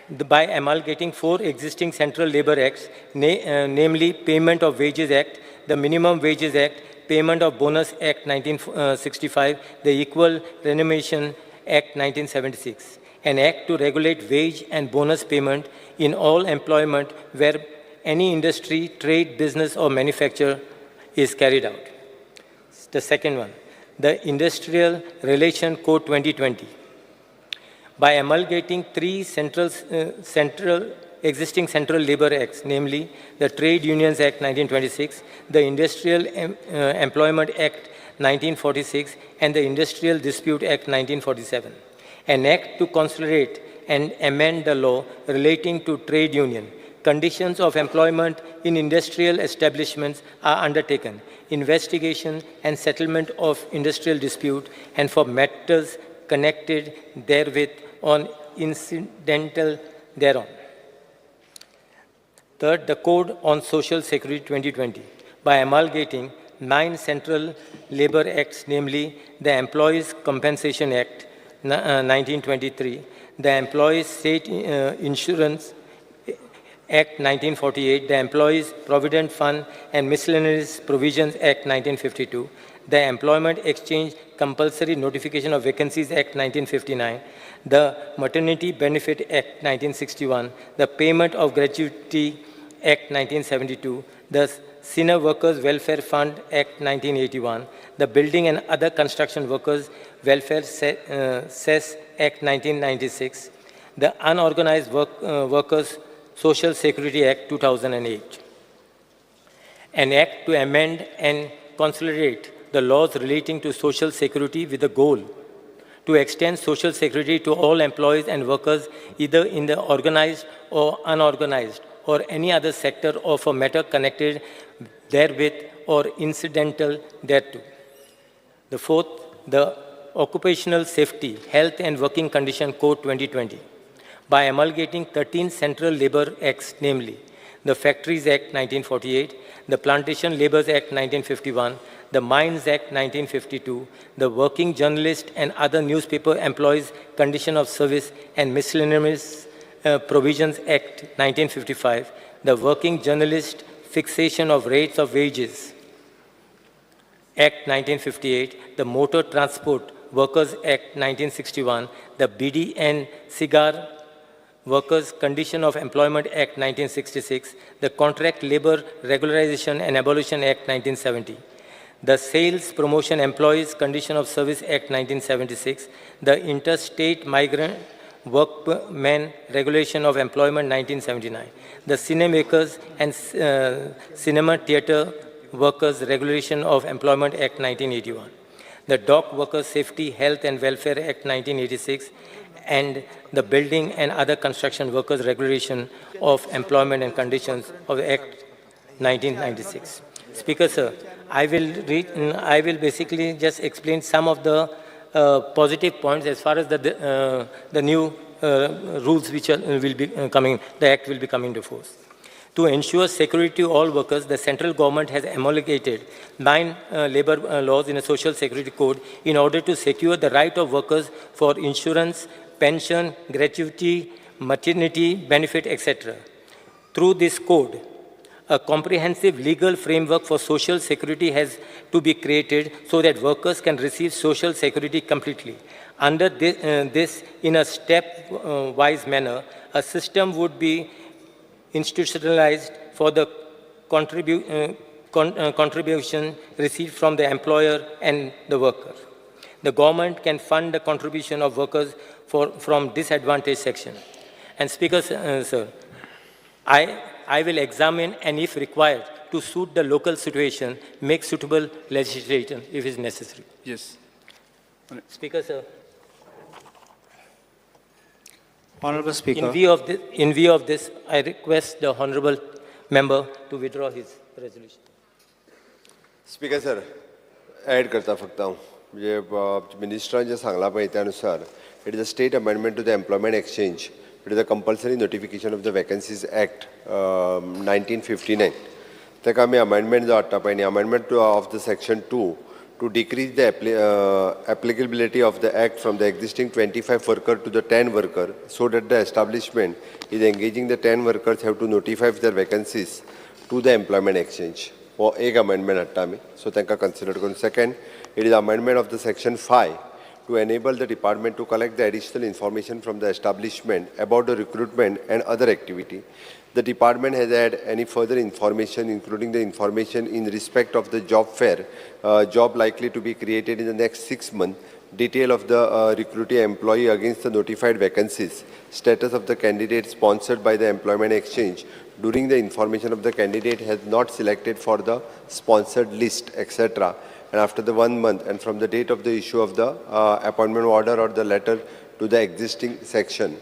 By amalgamating 4 existing central labor acts, namely Payment of Wages Act, the Minimum Wages Act, Payment of Bonus Act 1965, the Equal Remuneration Act 1976, an act to regulate wage and bonus payment in all employment where any industry, trade, business or manufacture is carried out. The second one, the Industrial Relation Code 2020. By amalgamating 3 existing central labor acts, namely the Trade Unions Act 1926, the Industrial Employment Act 1946, and the Industrial Dispute Act 1947, an act to consolidate and amend the law relating to trade union. Conditions of employment in industrial establishments are undertaken, investigation and settlement of industrial dispute, and for matters connected therewith on incidental thereon. Third, the Code on Social Security 2020, by amalgamating 9 central labor acts, namely the Employees' Compensation Act 1923, the Employees State Insurance Act 1948, the Employees Provident Fund and Miscellaneous Provisions Act 1952, the Employment Exchange Compulsory Notification of Vacancies Act 1959, the Maternity Benefit Act 1961, the Payment of Gratuity Act 1972, the Senior Workers Welfare Fund Act 1981, the Building and Other Construction Workers Welfare Cess Act 1996, the Unorganized Workers Social Security Act 2008. An act to amend and consolidate the laws relating to social security with the goal to extend social security to all employees and workers either in the organized or unorganized or any other sector of a matter connected therewith or incidental thereto. The fourth, the Occupational Safety, Health and Working Condition Code 2020, by amalgamating 13 Central Labour Acts, namely the Factories Act 1948, the Plantation Labours Act 1951, the Mines Act 1952, the Working Journalist and Other Newspaper Employees Condition of Service and Miscellaneous Provisions Act 1955, the Working Journalist Fixation of Rates of Wages Act 1958, the Motor Transport Workers Act 1961, the BD and Cigar Workers Condition of Employment Act 1966, the Contract Labor Regularization and Abolition Act 1970, the Sales Promotion Employees Condition of Service Act 1976, the Interstate Migrant Workmen Regulation of Employment 1979, the Cinemakers and Cinema Theater Workers Regulation of Employment Act 1981, the Dock Workers Safety, Health and Welfare Act 1986, and the Building and Other Construction Workers Regulation of Employment and Conditions of the Act 1996. Speaker, sir, I will basically just explain some of the positive points as far as the new rules which will be coming, the Act will be coming into force. To ensure security to all workers, the central government has amalgamated 9 labor laws in a social security code in order to secure the right of workers for insurance, pension, gratuity, maternity benefit, etc. Through this code, a comprehensive legal framework for social security has to be created so that workers can receive social security completely. Under this in a step-wise manner, a system would be institutionalized for the contribution received from the employer and the worker. The government can fund the contribution of workers from disadvantaged section. And Speaker, sir, I will examine and, if required, to suit the local situation, make suitable legislation if is necessary. Yes. Speaker, sir. Honorable Speaker. In view of this, I request the Honorable Member to withdraw his resolution. Speaker, sir, add करता फक्त हांव म्हणजे मिनिस्टरान जें सांगलां पळय त्या अनुसार it is a state amendment to the employment exchange. It is a compulsory notification of the Vacancies Act 1959. ताका आमी अमेंडमेंट जो हाडटा पळय न्ही, amendment of the section 2 to decrease the applicability of the act from the existing 25 worker to the 10 worker, so that the establishment is engaging the 10 workers have to notify their vacancies to the employment exchange. हो एक अमेंडमेंट हाडटा आमी, सो तांकां कन्सिडर करून. Second, it is amendment of the section 5 to enable the department to collect the additional information from the establishment about the recruitment and other activity. The department has had any further information, including the information in respect of the job fair, job likely to be created in the next 6 months, detail of the recruiting employee against the notified vacancies, status of the candidate sponsored by the employment exchange during the information of the candidate has not selected for the sponsored list, etc. And after the 1 month and from the date of the issue of the appointment order or the letter to the existing section.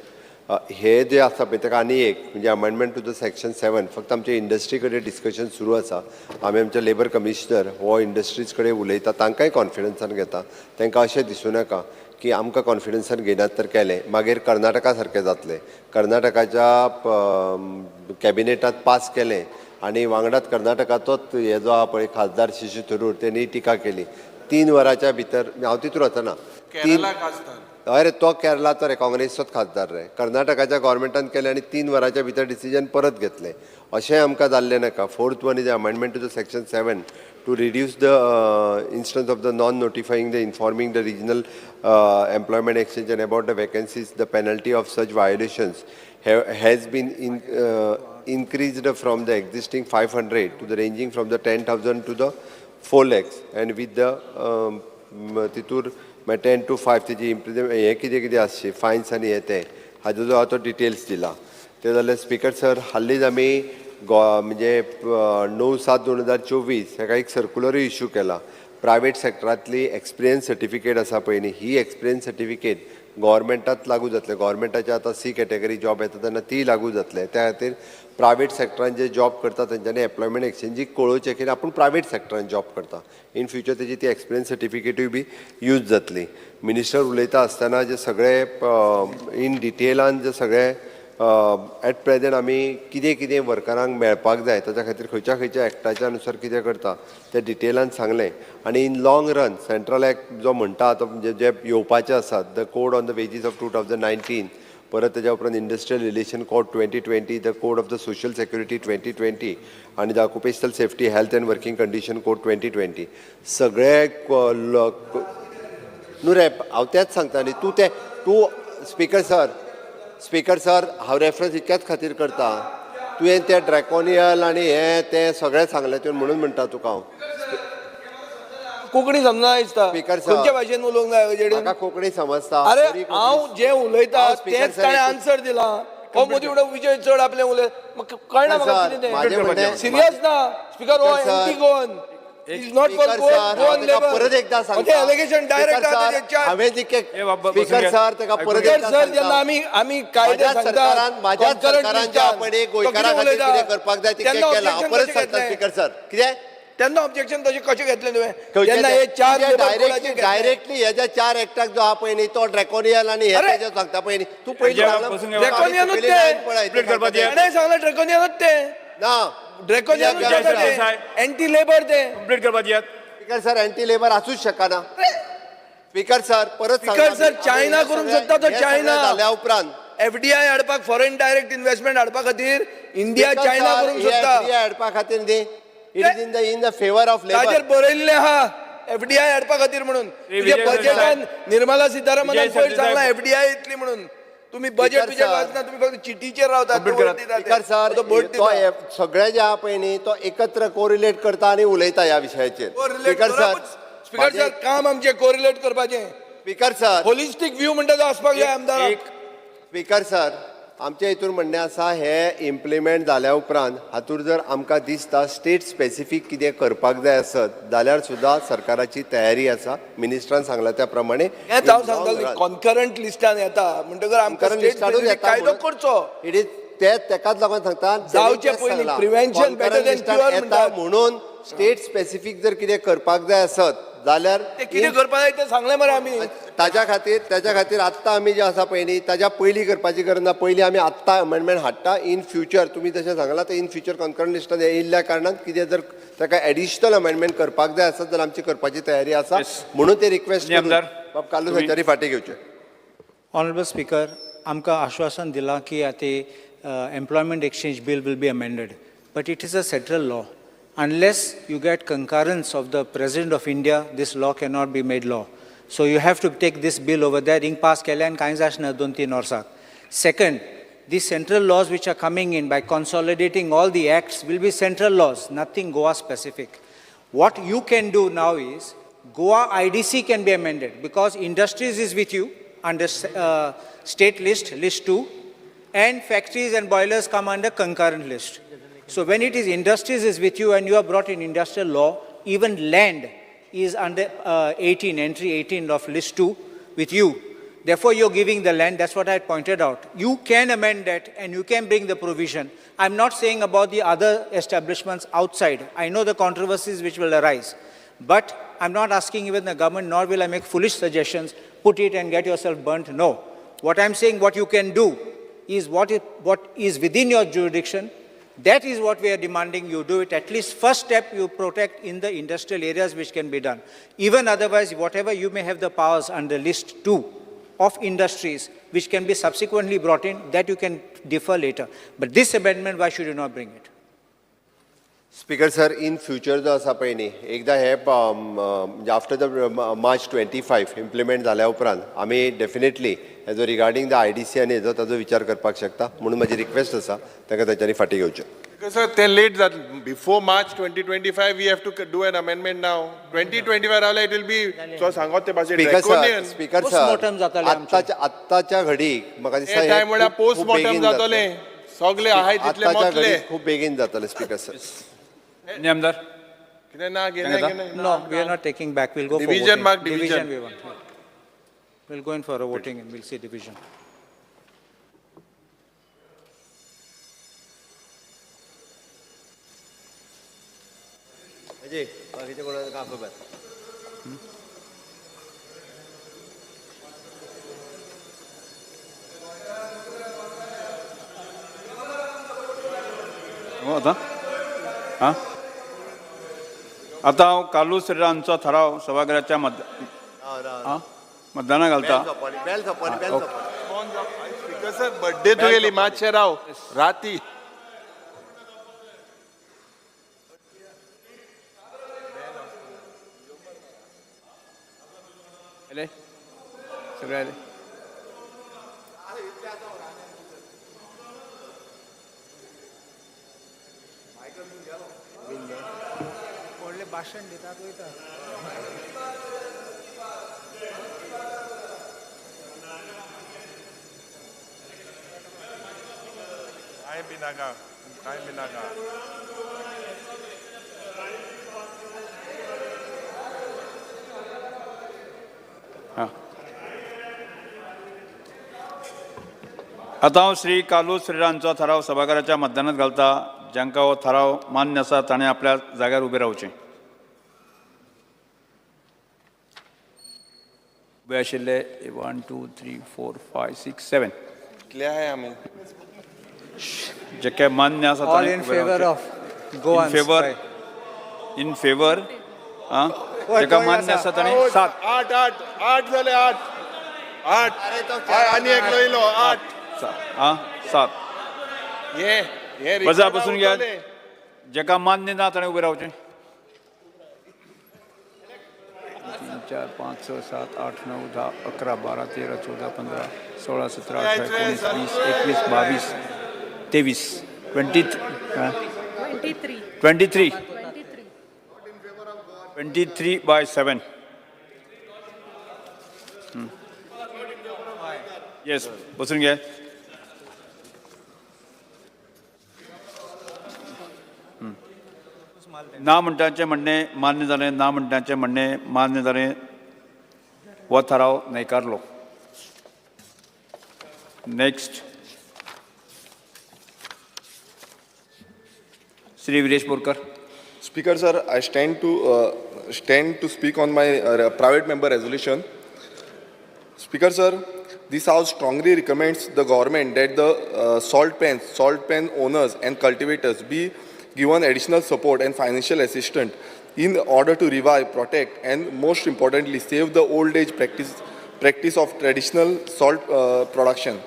हे जे आसा पळय ताका आनी एक म्हणजे अमेंडमेंट टू the section 7 फक्त आमच्या इंडस्ट्री कडेन डिस्कशन सुरू आसा. आमी आमच्या लेबर कमिशनर हो इंडस्ट्रीज कडेन उलयता, तांकांय कॉन्फिडन्सान घेता. तांकां अशें दिसूं नाका की आमकां कॉन्फिडन्सान घेनात तर केलें मागीर कर्नाटका सारकें जातलें. कर्नाटकाच्या कॅबिनेटांत पास केलें आनी वांगडात कर्नाटकाचोच हे जो आहा पळय खासदार शशी थरूर तेणी टिका केली. 3 वरांच्या भितर हांव तितून वचना. हय रे, तो केरलाचो रे, काँग्रेसचोच खासदार रे. कर्नाटकाच्या गव्हर्मेंटान केलें आनी 3 वरांच्या भितर डिसिजन परत घेतलें. अशें आमकां जाल्लें नाका. Fourth one is amendment to the section 7 to reduce the instance of the non notifying the informing the regional employment exchange and about the vacancies. The penalty of such violations has been increased from the existing 500 to the ranging from the 10,000 to the 4 lakhs, and with the तितूर मागीर 10 to 5 तेजी इम्प्रिजन हें कितें कितें आसचें फायन्स आनी हें तें हाजो जो आहा तो डिटेल्स दिला. तें जालें स्पीकर सर. हालींच आमी म्हणजे 9/7/2024 हेका एक सर्कुलरूय इश्यू केला. प्रायवेट सेक्टरांतली एक्सपिरियन्स सर्टिफिकेट आसा पळय न्ही, ही एक्सपिरियन्स सर्टिफिकेट गव्हर्मेंटात लागू जातलें. गव्हर्मेंटाचे आतां सी कॅटेगरी जॉब येता तेन्ना ती लागू जातले. त्या खातीर प्रायवेट सेक्टरान जे जॉब करता तेंच्यांनी एम्प्लॉयमेंट एक्सचेंजीक कळोवचें की आपूण प्रायवेट सेक्टरान जॉब करता. इन फ्युचर तेजी ती एक्सपिरियन्स सर्टिफिकेटूय बी यूज जातली. मिनिस्टर उलयता आसतना जे सगळे इन डिटेलान जे सगळे एट प्रेजेंट आमी कितें कितें वर्करांक मेळपाक जाय ताच्या खातीर खंयच्या खंयच्या एक्टाच्या अनुसार कितें करता तें डिटेलान सांगलें. आनी in long run central act जो म्हणटा तो म्हणजे जे येवपाचे आसात the code on the wages of 2019, परत तेज्या उपरांत industrial relation code 2020, the code of the social security 2020 आनी the occupational safety health and working condition code 2020 सगळे न्हू रे, हांव तेंच सांगता न्ही. तूं तें तूं स्पीकर सर, स्पीकर सर, हांव रेफरन्स इतक्याच खातीर करता. तुवें तें ड्रॅकोनियल आनी हें तें सगळें सांगलें तुवें, म्हणून म्हणटा तुका हांव. कोंकणी समजना दिसता. स्पीकर सर, खंयच्या भाशेन उलोवंक जाय हेजेकडेन? म्हाका कोंकणी समजता. अरे तरी कोंकणी- हांव जें उलयता हांव स्पीकर तेंच सर, ताणें एकूच- आन्सर दिला. हो मदीं म्हणटा विजय चड आपलें उलय, कळना म्हाका सर, कितें म्हाजें तें. म्हणणें- सिरियस ना स्पीकर, हो speaker sir, anti Goan, is not for speaker sir, हांव गोवन ताका लेबर. परत एकदां सांगता. एलिगेशन डायरेक्ट स्पीकर सर, हांवें जितकें स्पीकर सर ताका परत स्पीकर एकदां सर, जेन्ना सांगता. आमी आमी कायदे म्हाज्याच सांगतात सरकारान म्हाज्याच concurrent सरकारान ज्या list आन, आपण तो गोंयकारां कितें खातीर उलयता? कितें करपाक जाय तितकें तेन्ना केलां. हांव objection परत कशें सांगता घेतलें? स्पीकर सर, कितें तेन्ना ऑब्जेक्शन तशें कशें घेतलें तुवें जेन्ना हे चार labor code आचेर घेतलें? डायरेक्टली हेज्या चार एक्टाक जो आहा पळय न्ही तो ड्रॅकोनियल आनी हे अरे! तेजें सांगता पळय न्ही. तूं पयलीं सांगला, ड्रॅकोनियनूच पयलीं ते. लायन पळय, तें सांगता तें. ताणें सांगलें ड्रॅकोनियनूच ते. ना, ड्रॅकोनियनूच जाता ते, एंटी लेबर ते. कंप्लीट करपा दियात. स्पीकर सर, एंटी लेबर आसूच शकना. स्पीकर सर, परत स्पीकर सर, चायना करूंक सोदता तो, चायना. जाल्या उपरांत एफडीआय हाडपाक, फॉरेन डायरेक्ट इन्व्हेस्टमेंट हाडपा खातीर इंडिया चायना करूंक सोदता. एफडीआय हाडपा खातीर न्ही, it is in the favour of ताजेर लेबर. बरयल्लें आहा एफडीआय हाडपा खातीर म्हणून. विजय तुज्या बजेटान निर्मला सीतारामनान विजय पयर सरदेसाय. सांगलां एफडीआय येतली म्हणून. तुम्ही बजेट स्पीकर बिजेट सर. वाचना, तुम्ही फक्त चिटीचेर रावतात. Complete करात. स्पीकर सर, तो बोट तो दिता. सगळे जे आहा पळय न्ही तो एकत्र कोरिलेट करता आनी उलयता ह्या विशयाचेर. Correlate speaker sir, speaker sir, काम आमचें कोरिलेट करपाचें. स्पीकर सर, होलिस्टीक व्यू म्हणटा तो आसपाक जाय आमदाराक. स्पीकर सर, आमच्या हितून म्हणणें आसा हे इम्प्लिमेंट जाल्या उपरांत हातूंत जर आमकां दिसता स्टेट स्पेसिफीक कितें करपाक जाय आसत जाल्यार सुद्दां सरकाराची तयारी आसा. मिनिस्टरान सांगला त्या प्रमाणे हेंच हांव सांगतालो, कॉन्करंट लिस्टान येता म्हणटकर आमकां Concurrent state लिस्टानूच स्पेसिफीक येता कायदो म्हणून. करचो. It is ते तेकाच लागून सांगता, जावचे पयलीं prevention better than cure येता म्हणटात. म्हणून स्टेट स्पेसिफीक जर कितें करपाक जाय आसत जाल्यार ते कितें करपाक जाय तें सांगलें मरे आमी. ताज्या खातीर आत्तां आमी जे आसा पळय न्ही ताज्या पयलीं करपाची गरज ना. पयलीं आमी आत्तां अमेंडमेंट हाडटा. इन फ्युचर तुमी जशें सांगलां तें इन फ्युचर कॉन्करंट लिस्टान येयल्ल्या कारणान कितें जर ताका एडिशनल अमेंडमेंट करपाक जाय आसत जाल्यार आमची करपाची तयारी आसा. म्हणून ते रिक्वेस्ट आनी आमदार, बाब कार्लूस हाच्यारी फाटीं घेवचे. ऑनरेबल स्पीकर, आमकां आश्वासन दिलां की आतां employment exchange bill will be amended, but it is a central law. Unless you get concurrence of the President of India, this law cannot be made law. So you have to take this bill over there. Hing pass केल्यान कांय जायना 2-3 वर्साक. Second, the central laws which are coming in by consolidating all the acts will be central laws, nothing Goa specific. What you can do now is, Goa IDC can be amended because industries is with you under state list, list 2, and factories and boilers come under concurrent list. So when it is industries is with you and you are brought in industrial law, even land is under 18, entry 18 of list 2 with you. Therefore, you're giving the land, that's what I pointed out. You can amend that and you can bring the provision. I'm not saying about the other establishments outside. I know the controversies which will arise. But I'm not asking even the government, nor will I make foolish suggestions, put it and get yourself burnt. No. What I'm saying, what you can do is what is within your jurisdiction. That is what we are demanding you do it. At least first step you protect in the industrial areas which can be done. Even otherwise, whatever you may have the powers under list 2, of industries which can be subsequently brought in, that you can defer later. But this amendment, why should you not bring it? Speaker sir, in future जो आसा पळय न्ही, एकदां हे म्हणजे after the March 25 implement जाल्या उपरांत आमी डेफिनेटली हेजो रिगार्डींग the IDC आनी हेजो ताजो विचार करपाक शकता. म्हणून म्हजी रिक्वेस्ट आसा ताका तांच्यांनी फाटीं घेवचें. सर, ते लेट जातले. Before March 2025 we have to do an amendment. Now 2025 रावल्यार it will be, तो सांगत ते भाशेन speaker sir, draconian. Speaker sir, Postmortem जातालें आमचें. आत्ताच्या आत्ताच्या घडीक म्हाका दिसता हे हे टायम म्हळ्यार खूब- खूब पोस्टमॉर्टम बेगीन जातलें. सगळे आहाय तितले आत्ताच्या मोतले. घडीक खूब बेगीन जातलें स्पीकर सर. आनी आमदार कितें ना गेलें गेलें. No, we are not taking back. We'll go for Division, voting. Mark, division. Division we want. We'll go in for a voting and we'll see division. Ajay, बाकीचे कोणाक का खबर? हो आतां आं आतां हांव कार्लूस फेरेरांचो थाराव सभाघराच्या मत आं मतदानाक घालता. बेल सोंपली, बेल सोंपली. स्पीकर सर, बड्डे तुगेली, मातशें राव राती. आयले सगळे आयले. व्हडलें भाशण दितात वयता. कांय बी नाका, कांय बी नाका. हां, आतां हांव श्री कार्लूस फेरेरांचो थाराव सभाघराच्या मतदानात घालता. जांकां हो थाराव मान्य आसा ताणें आपल्या जाग्यार उबें रावचें. उबे आशिल्ले 1 2 3 4 5 6 7. कितले आहाय आमी? जेके मान्य आसा All ताणें in उबें favor रावचें. of Goans. In favor, in favor, आं जेका मान्य आसा ताणें 7. आठ, आठ, आठ जाले, आठ, आठ आनी एकलो येयलो, आठ. आं 7. हे हे बसा, रिकॉर्डा बसून घ्या. उरतलें. जेका मान्य ना ताणें उबें रावचें. 3 4 5 6 7 8 9 10 11 12 13 14 15 16 17 18 19 20 21 22 23 23 23 23 by 7. Yes, बसून घे. ना म्हणटाचें म्हणणें मान्य जालें, ना म्हणटाचें म्हणणें मान्य जालें. हो थाराव न्हयकारलो. Next, Shri Viresh Borkar. Speaker sir, I stand to speak on my private member resolution. Speaker sir, this house strongly recommends the government that the salt pan owners and cultivators be given additional support and financial assistance in order to revive, protect, and most importantly, save the old age practice of traditional salt production,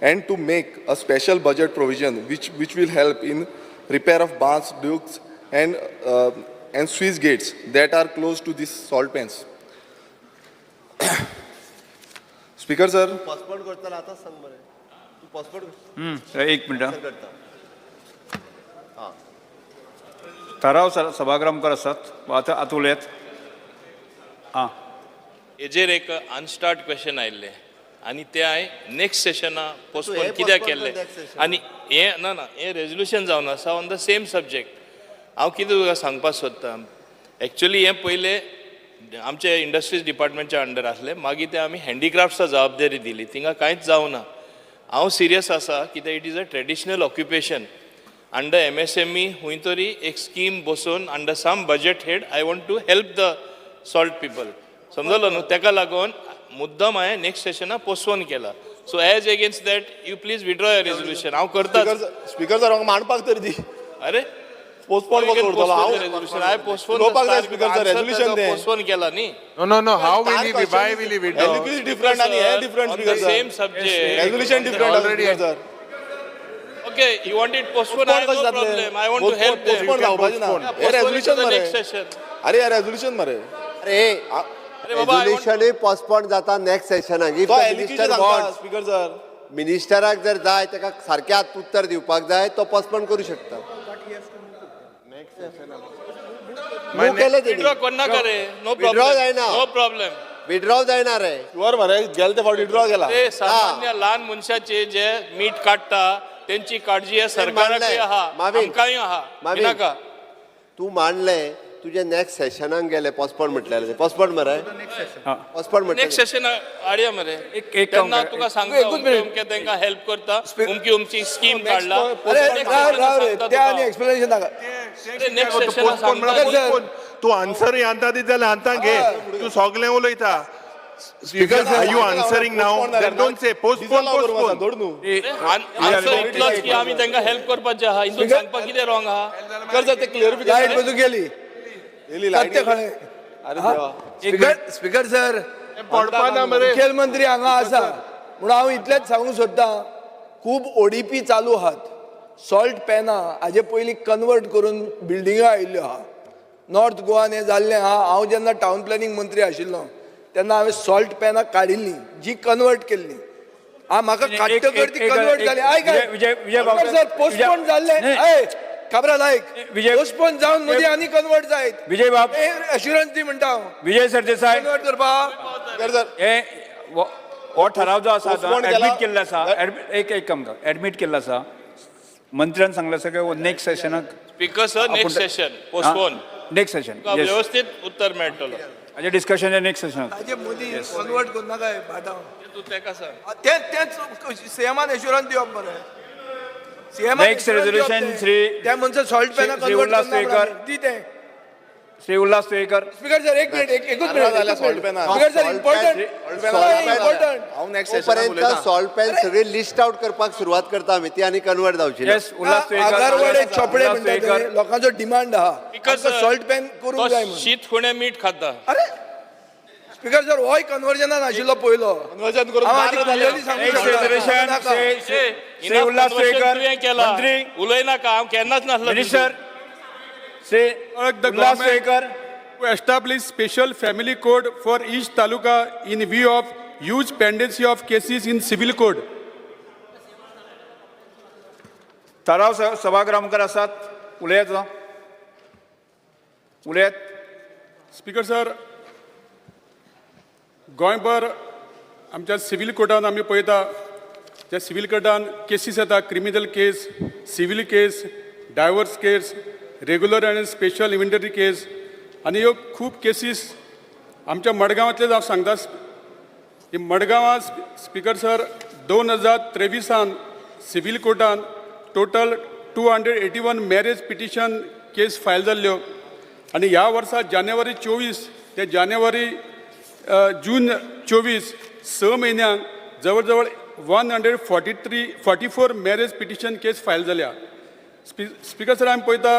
and to make a special budget provision which will help in repair of barns, dukes, and sluice gates that are close to these salt pans. Speaker sir, postpone करतालो आतांच सांग मरे. तूं पोस्टपोन एक मिनट. करता. थाराव सभागृहा मुखार आसात. आतां आतां उलयात. आं हेजेर एक अनस्टार्ट क्वेश्चन आयिल्लें आनी ते हांवें नेक्स्ट सेशना पोस्टपोन हें कित्याक postpone केल्लें? कर next session. आनी हें ना ना, हें रेजोल्युशन जावन आसा ऑन the same subject. हांव कितें तुका सांगपाक सोदतां, एक्चुली हें पयलें आमचे इंडस्ट्रीज डिपार्टमेंटच्या अंडर आसलें, मागीर तें आमी हँडीक्राफ्ट्सा जबाबदारी दिली. थिंगा कांयच जावना. हांव सिरियस आसा कित्याक it is a traditional occupation. Under MSME खंय तरी एक स्कीम बसोवन under some budget head I want to help the salt people. समजलो न्हू? तेका लागून मुद्दम हांवें नेक्स्ट सेशना पोस्टपोन केला. So as against that, you please withdraw your resolution. हांव करता. स्पीकर सर, म्हाका मांडपाक तरी दी. अरे. पोस्टपोन कसो करतलो हांव? I postpone उलोवपाक जाय स्पीकर सर, रेजोल्युशन तें. पोस्टपोन केला न्ही. No, no, no. How will he, why will he withdraw? LEP is different आणि हे different, On the speaker sir. Same subject. Resolution different Already- speaker sir. Okay, you want it postponed, I have no problem. I want to help them. Postpone जावपाचें ना. Yeah, hey postpone it to resolution the मरे. next session. अरे हे रेजोल्युशन मरे. अरे अरे बाबा, I want- रेजोल्युशनूय पोस्टपोन जाता नेक्स्ट सेशनाक. If तो the LEP minister सांगता वॉन्ट्स, स्पीकर सर. मिनिस्टराक जर जाय ताका सारकें आत उत्तर दिवपाक जाय, तो पोस्टपोन करू शकता. मूव केलें तेणी. Withdraw करनाका रे. No Withdraw problem. जायना. No problem. Withdraw जायना रे. शुअर मरे, गेले ते फावट विड्रॉ केला. ते सामान्य ल्हान मनशाचे जे मीठ काडटा तेंची काळजी हे सरकाराकय आहा, मावीन. आमकांय आहा. मावीन. भिनाका. तूं मांडलें तुजें नेक्स्ट सेशनाक गेलें पोस्टपोन म्हटलें, पोस्टपोन मरे, पोस्टपोन म्हटलें. नेक्स्ट सेशन हाडया मरे. एक काम तेन्ना कर, तुका सांगता, एकूच अमके मिनिट. अमके तेंकां हेल्प करता, अमकी अमकी स्कीम काडला. अरे राव राव रे, त्या आनी एक्सप्लेनेशन नाका. नेक्स्ट सेशनाक पोस्टपोन म्हळ्यार सांगता. पोस्टपोन. तूं आन्सर आतां दिता जाल्यार आतां घे. तूं सगळें उलयता. Speaker sir, Are you answering now? Then don't say postpone, postpone. धर न्हू. आन्सर इतलोच की आमी तेंकां हेल्प करपाचें आहा. हितून सांगपाक कितें रॉंग आहा? स्पीकर सर, ते क्लियरिफिकेशन. लायट बजू गेली. येली लायट. सत्य खळें. अरे देवा. स्पीकर स्पीकर सर, पडपा ना मरे. मुखेलमंत्री हांगा आसा म्हणून हांव इतलेंच सांगूंक सोदतां, खूब ओडीपी चालू आहात. सॉल्ट पॅनां हाजे पयलीं कन्वर्ट करून बिल्डिंग्यो आयिल्ल्यो आहा. नॉर्थ गोवान हें जाल्लें आहा. हांव जेन्ना टावन प्लॅनिंग मंत्री आशिल्लो तेन्ना हांवें सॉल्ट पॅनां काडिल्लीं जी कन्वर्ट केल्लीं. आ म्हाका काडटकर ती कन्वर्ट जाली. आयक विजय विजय बाब, सर, पोस्टपोन जाल्लें. हय, खबर आयक, विजय पोस्टपोन जावन मदीं आनी कन्वर्ट जायत. विजय बाब, एश्युरन्स दी म्हणटा हांव. विजय सरदेसाय, कन्वर्ट करपाक. स्पीकर सर, हे हो ठराव जो आसा Postpone admit केला. केल्लो आसा. एक एक काम कर, एडमीट केल्लो आसा. मंत्र्यान सांगलें आसा की next सेशनाक. Speaker sir, next session postpone. Next session. तुका व्यवस्थीत उत्तर मेळटलो. हाजें डिस्कशन नेक्स्ट सेशनाक. ताजे मदीं कन्वर्ट करनाका भाटां. तूं तेका सांग. तेंच तेंच सीएमान एश्युरन्स दिवप मरे. सीएमान. Next resolution, Shri- ते म्हणसर सॉल्ट पॅनां श्री कन्वर्ट उल्हास तुयेकर. दी तें. श्री उल्हास तुयेकर. स्पीकर सर, एक मिनिट, एकूच जाल्यार मिनिट. salt pan आहा. Speaker sir, Salt important pan- important. हांव नेक्स्ट सेशनाक तोपर्यंत उलयता. सॉल्ट पॅन सगळी लिस्ट आउट करपाक सुरवात करता आमी, ती आनी कन्वर्ट जावची ना. येस, उल्हास तुयेकर. आगारवाडे चोपडे उल्हास म्हणटा तुयेकर. ते, लोकांचो डिमांड आहा. स्पीकर सर, सॉल्ट पॅन करूंक तो जाय म्हणून. शीत खुणें मीठ खाता. अरे स्पीकर सर, होय कन्वर्जनान आशिल्लो पयलो. कन्वर्जन करून हांव आदी बारा जाले. clearly सांगूंक Next शकता. resolution, नाका. श्री श्री उल्हास तुयेकर. तुवें केला. मंत्री. उलयनाका, हांव केन्नाच नासलो. Minister Shri The Ulhas government Tuyenkar. To establish special family court for each taluka in view of huge pendency of cases in civil court. ठराव सभागृहा मुखार आसात. उलयात, उलयात. स्पीकर सर, गोंयभर आमच्या सिवील कोर्टान आमी पळयता, त्या सिवील कोर्टान केसीस येता, criminal case, civil case, divorce case, regular आनी स्पेशल इन्व्हेंटरी केस आनी ह्यो खूब केसीस आमच्या मडगांवांतले. हांव सांगता की मडगांवां, स्पीकर सर, 2023आन सिवील कोर्टान total 281 marriage petition case file जाल्ल्यो आनी ह्या वर्सा जानेवारी 24 ते जानेवारी जून 24, 6 म्हयन्यांक जवळ जवळ 143 44 marriage petition case file जाल्या. स्पीकर सर, आमी पळयता,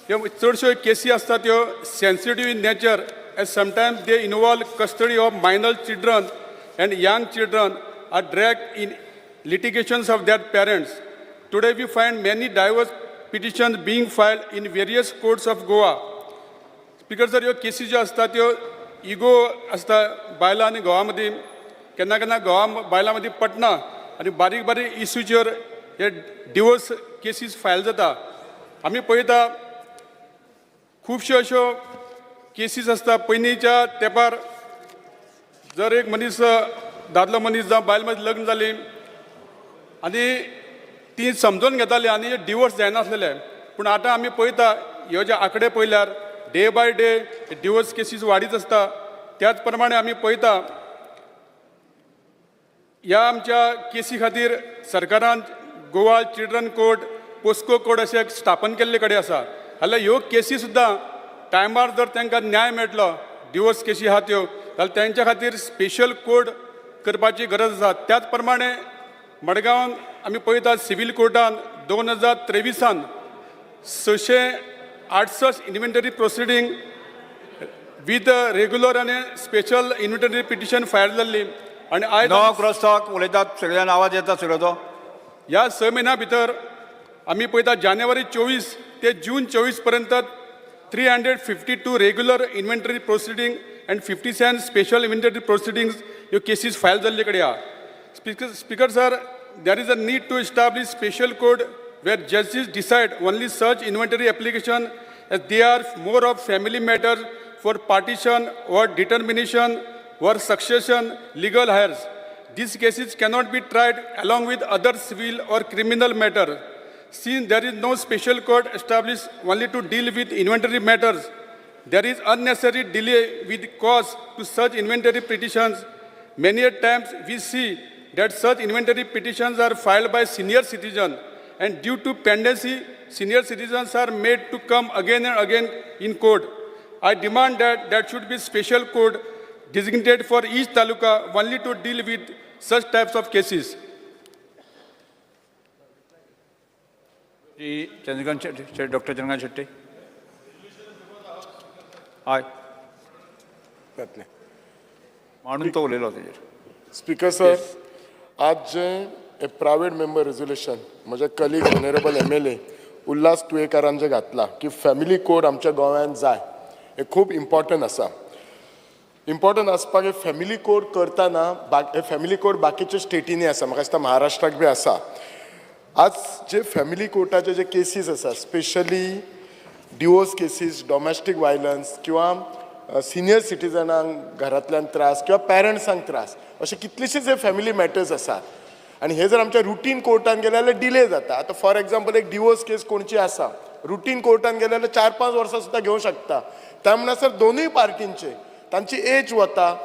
ह्यो चडश्यो केसी आसता त्यो sensitive in nature, as sometimes they involve custody of minor children and young children are dragged in litigations of their parents. Today we find many divorce petitions being filed in various courts of Goa. Speaker sir, ह्यो केसी ज्यो आसता त्यो इगो आसता बायलां आनी घोवा मदीं. केन्ना केन्ना घोवा बायलां मदीं पटना आनी बारीक बारीक इश्यूचेर हे डिवोर्स केसीस फायल जाता. आमी पळयता, खुबश्यो अश्यो केसीस आसता. पयलींच्या तेंपार जर एक मनीस, दादलो मनीस जावं बायल मनीस लग्न जाली आनी ती समजून घेताली आनी डिवोर्स जायनासलेले. पूण आतां आमी पळयता, ह्यो जे आंकडे पळयल्यार day by day divorce cases वाडीत आसता. त्याच प्रमाणे आमी पळयता, ह्या आमच्या केसी खातीर सरकारान Goa children court, POCSO court अशें स्थापन केल्ले कडेन आसा. जाल्यार ह्यो केसी सुद्दां टायमार जर तांकां न्याय मेळटलो, डिवोर्स केसी आहा त्यो, जाल्यार तेंच्या खातीर स्पेशल कोर्ट करपाची गरज आसा. त्याच प्रमाणे मडगांवान आमी पळयतात, सिवील कोर्टान 2023आन 668 Inventory proceeding with regular आनी स्पेशल इन्व्हेंटरी पिटिशन फायल जाल्ली आनी आयज नो क्रॉस टॉक. उलयतात सगळ्यान, आवाज येता सगळो तो. ह्या 6 म्हयन्या भितर आमी पळयता, जानेवारी 24 ते जून 24 पर्यंत 352 regular inventory proceeding and 57 special inventory proceedings ह्यो केसीस फायल जाल्ले कडेन आहा. Speaker sir, there is a need to establish special court where judges decide only such inventory application, as they are more of family matter for partition or determination or succession, legal heirs. These cases cannot be tried along with other civil or criminal matter. Since there is no special court established only to deal with inventory matters, there is unnecessary delay with cause to such inventory petitions. Many a times we see that such inventory petitions are filed by senior citizen, and due to pendency, senior citizens are made to come again and again in court. I demand that there should be special court designated for each taluka only to deal with such types of cases. Shri Chandrakant Shetty, doctor Chandrakant Shetty. हय. जातलें. म्हणून तो उलयलो तेजेर. स्पीकर सर, आज जे हे प्रायवेट मेंबर रेजोल्युशन म्हजे कलीग ऑनरेबल एमएलए उल्हास तुयेकारान जे घातला की फॅमिली कोर्ट आमच्या गोंयांत जाय, हे खूब इम्पॉर्टंट आसा. इम्पॉर्टंट आसपाक हे फॅमिली कोर्ट करतना हे फॅमिली कोर्ट बाकीच्या स्टेटींनी आसा, म्हाका दिसता महाराष्ट्राक बी आसा. आज जे फॅमिली कोर्टाचे जे केसीस आसा, specially divorce cases, domestic violence किंवा सिनियर सिटीजनांक घरांतल्यान त्रास किंवा पॅरंट्सांक त्रास, अशे कितलेशेच हे फॅमिली मॅटर्स आसात आनी हे जर आमच्या रुटीन कोर्टान गेले जाल्यार डिले जाता. आतां फॉर एग्जाम्पल, एक डिवोर्स केस कोणची आसा, रुटीन कोर्टान गेले जाल्यार 4-5 वर्सां सुद्दां घेवंक शकता. त्या म्हणसर दोनूय पार्टींचे तांची एज वता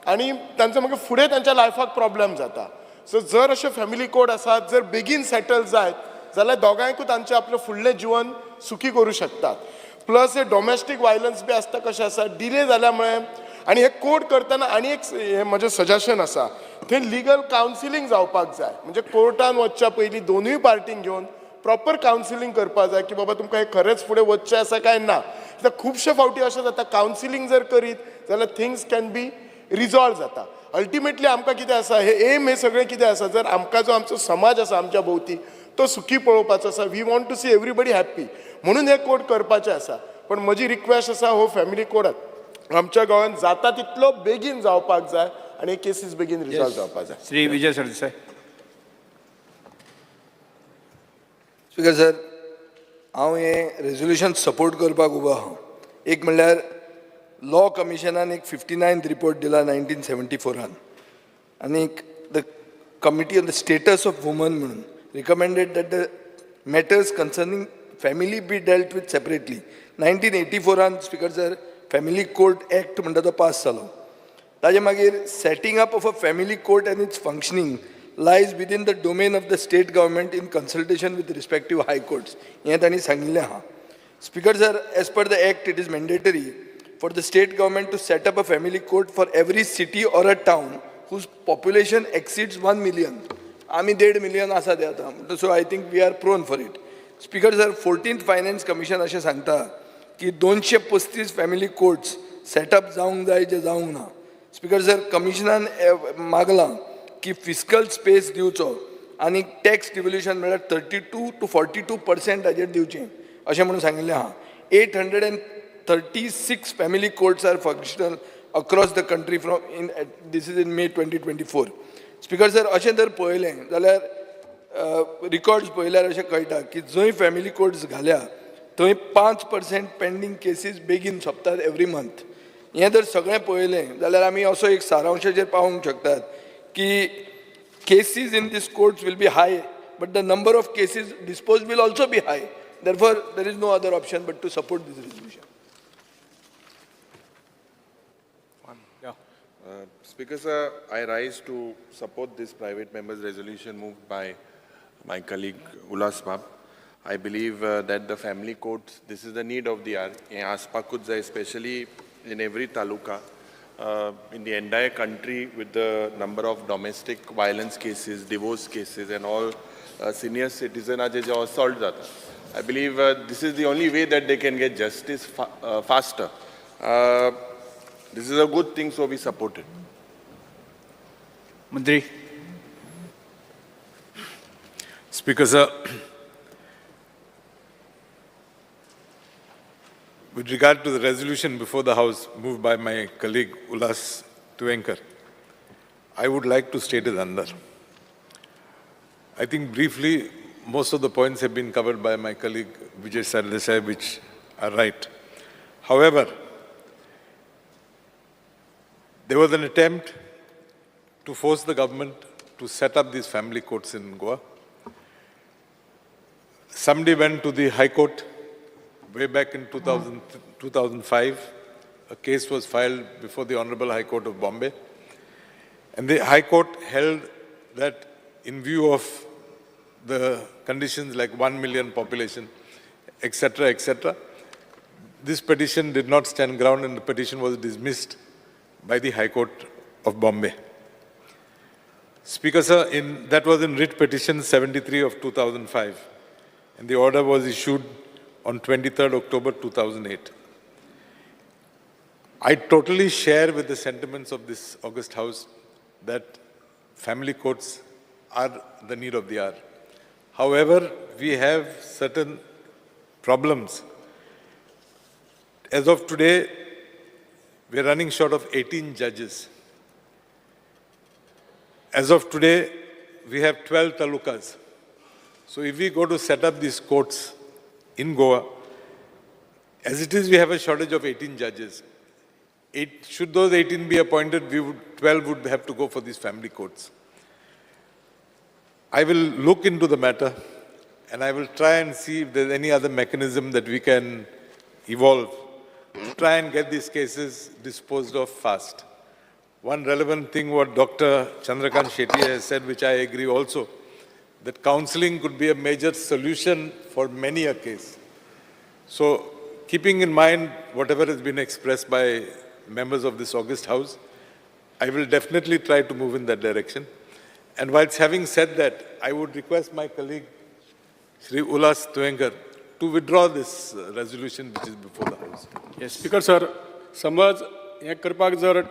आनी तांचो मागीर फुडें तांच्या लायफाक प्रॉब्लम जाता. सो जर अशे फॅमिली कोर्ट आसात, जर बेगीन सेटल जायत जाल्यार दोगांयकूय तांचें आपलें फुडलें जिवन सुखी करूं शकतात. प्लस हे डॉमेस्टीक वायलन्स बी आसता, कशें आसा, डिले जाल्या मुळे. आनी हे कोर्ट करतना आनी एक हें म्हजें सजेशन आसा, थंय लिगल कावन्सिलींग जावपाक जाय. म्हणजे कोर्टान वचच्या पयलीं दोनूय पार्टींक घेवन प्रॉपर कावन्सिलींग करपाक जाय की बाबा, तुमकां हें खरेंच फुडें वचचें आसा काय ना. कित्याक खुबशे फावटी अशें जाता, कावन्सिलींग जर करीत जाल्यार थिंग्स can be resolve जाता. अल्टिमेटली आमकां कितें आसा, हे एम हे सगळें कितें आसा, जर आमकां जो आमचो समाज आसा आमच्या भोंवती तो सुखी पळोवपाचो आसा, we want to see everybody happy, म्हणून हे कोर्ट करपाचें आसा. पण म्हजी रिक्वेस्ट आसा, हो फॅमिली कोर्ट आमच्या गोंयांत जाता तितलो बेगीन जावपाक जाय आनी केसीस बेगीन रिजॉल्व जावपाक जाय. श्री विजय सरदेसाय. स्पीकर सर, हांव हें रेजोल्युशन सपोर्ट करपाक उबो आहा. एक म्हणल्यार लॉ कमिशनान एक 59th report दिला 1974आन आनीक the Committee on the Status of Women म्हणून recommended that the matters concerning family be dealt with separately. 1984आन, speaker sir, family court act म्हणटा तो पास जालो. ताजे मागीर setting up of a family court and its functioning lies within the domain of the state government in consultation with respective high courts, हें तांणी सांगिल्लें आहा. Speaker sir, as per the act, it is mandatory for the state government to set up a family court for every city or a town whose population exceeds 1 million. आमी 1.5 मिलियन आसा ते आतां, so I think we are prone for it. Speaker sir, 14th Finance Commission अशें सांगता की 235 फॅमिली कोर्ट्स सेटअप जावंक जाय, जे जावंक ना. स्पीकर सर, कमिशनान मागलां की फिस्कल स्पेस दिवचो आनी टॅक्स डिवोल्युशन म्हळ्यार 32 to 42% हाजेर दिवचें अशें म्हणून सांगिल्लें आहा. 836 family courts are functional across the country from in this is in May 2024. Speaker sir, अशें जर पळयलें जाल्यार, रिकॉर्ड्स पळयल्यार अशें कळटा की जंय फॅमिली कोर्ट्स घाल्या थंय 5% पेंडींग केसीस बेगीन सोंपतात एवरी मंथ. हें जर सगळें पळयलें जाल्यार आमी असो एक सारांशाचेर पावूंक शकतात की cases in these courts will be high, but the number of cases disposed will also be high. Therefore, there is no other option but to support this resolution. Speaker sir, I rise to support this private members resolution moved by my colleague Ulhas Bab. I believe that the family courts, this is the need of the hour. हें आसपाकूच जाय, especially in every taluka, in the entire country, with the number of domestic violence cases, divorce cases and all, senior citizen J assault जाता. I believe this is the only way that they can get justice faster. This is a good thing, so we support it. Mantri. Speaker sir, with regard to the resolution before the House moved by my colleague Ulhas Tuyenkar, I would like to state it under. I think briefly, most of the points have been covered by my colleague Vijay Sardesai, which are right. However, there was an attempt to force the government to set up these family courts in Goa. Somebody went to the High Court way back in 2005. A case was filed before the Honorable High Court of Bombay. And the High Court held that in view of the conditions like 1 million population, etc., etc., this petition did not stand ground and the petition was dismissed by the High Court of Bombay. Speaker sir, that was in writ petition 73 of 2005, and the order was issued on 23rd October 2008. I totally share with the sentiments of this august house that family courts are the need of the hour. However, we have certain problems. As of today, we are running short of 18 judges. As of today, we have 12 talukas. So if we go to set up these courts in Goa, as it is, we have a shortage of 18 judges. Should those 18 be appointed, 12 would have to go for these family courts. I will look into the matter and I will try and see if there's any other mechanism that we can evolve to try and get these cases disposed of fast. One relevant thing what Dr. Chandrakant Shetty has said, which I agree also, that counseling could be a major solution for many a case. So, keeping in mind whatever has been expressed by members of this august house, I will definitely try to move in that direction. And whilst having said that, I would request my colleague, Shri Ulhas Tuyenkar, to withdraw this resolution which is before the house. Yes. Speaker sir, समज हें करपाक जर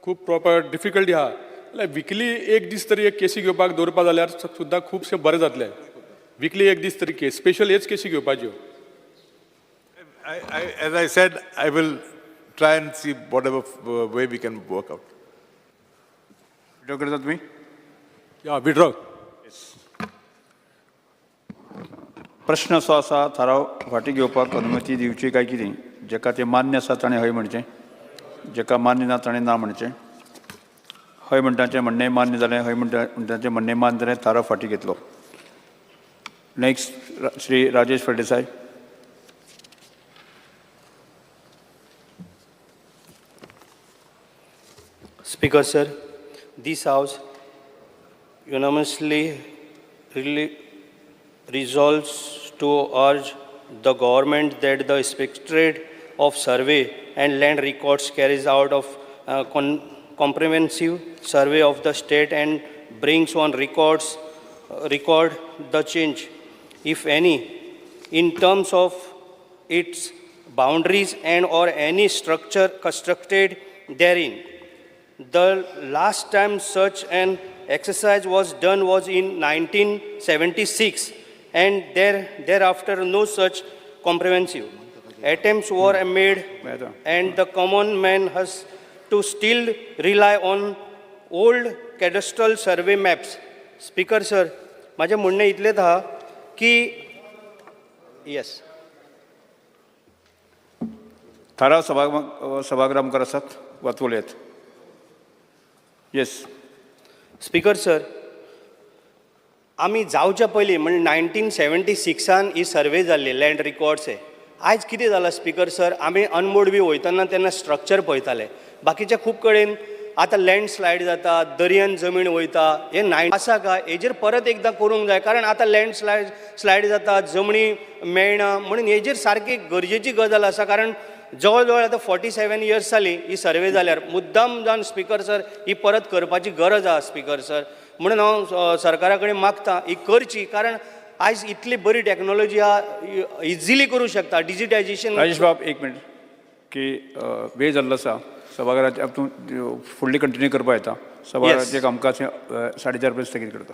खूब प्रॉपर डिफिकल्टी आहा जाल्यार विकली एक दीस तरी एक केसी घेवपाक दवरपा जाल्यार सुद्दां खुबशें बरें जातलें. विकली एक दीस तरी केस स्पेशल हेच केसी घेवपाच्यो. As I said, I will try and see whatever way we can work out. Withdraw करता तुमी? या, विड्रॉ. प्रश्न असो आसा, थाराव फाटीं घेवपाक अनुमती दिवची काय कितें? जेका तें मान्य आसा ताणें हय म्हणचें, जेका मान्य ना ताणें ना म्हणचें. हय म्हणटाचें म्हणणें मान्य जालें, हय म्हणटाचें म्हणणें मान्य जालें, थाराव फाटीं घेतलो. Next, Shri Rajesh Phaldesai. Speaker sir, this house unanimously resolves to urge the government that the Inspectorate of Survey and Land Records carries out of comprehensive survey of the state and brings on record the change, if any, in terms of its boundaries and or any structure constructed therein. The last time such an exercise was done was in 1976, and thereafter no such comprehensive attempts were made, and the common man has to still rely on old cadastral survey maps. Speaker sir, माझे म्हणणें इतलेंच आहा की yes. थाराव सभागृहा मुखार आसात, वाचूं. Yes. Speaker sir, आमी जावच्या पयलीं म्हणजे 1976 ही सर्वे जाल्ली लँड रिकॉर्ड्स हे. आयज कितें जालां स्पीकर सर, आमी अनमोड बी वयतना तेन्ना स्ट्रक्चर पळयताले, बाकीच्या खूब कडेन आतां लँड स्लायड जाता, दर्यान जमीन वयता, हें नाय आसा काय हेजेर परत एकदां करूंक जाय, कारण आतां लँड स्लायड जाता, जमनी मेळना, म्हणून हेजेर सारकी गरजेची गजाल आसा. कारण जवळ जवळ आतां 47 इयर्स जाली ही सर्वे जाल्यार, मुद्दाम जावन स्पीकर सर ही परत करपाची गरज आसा स्पीकर सर. म्हणून हांव सरकारा कडेन मागता ही करची, कारण आयज इतली बरी टॅक्नोलॉजी आहा, इजिली करूं शकता डिजिटायजेशन. राजेश बाब, एक मिनट की वेळ जाल्लो आसा. सभाघराचे तूं फुडली कंटिन्यू करपा येता. सभाघराचें कामकाज 4:30 पर्यंत स्थगीत करता.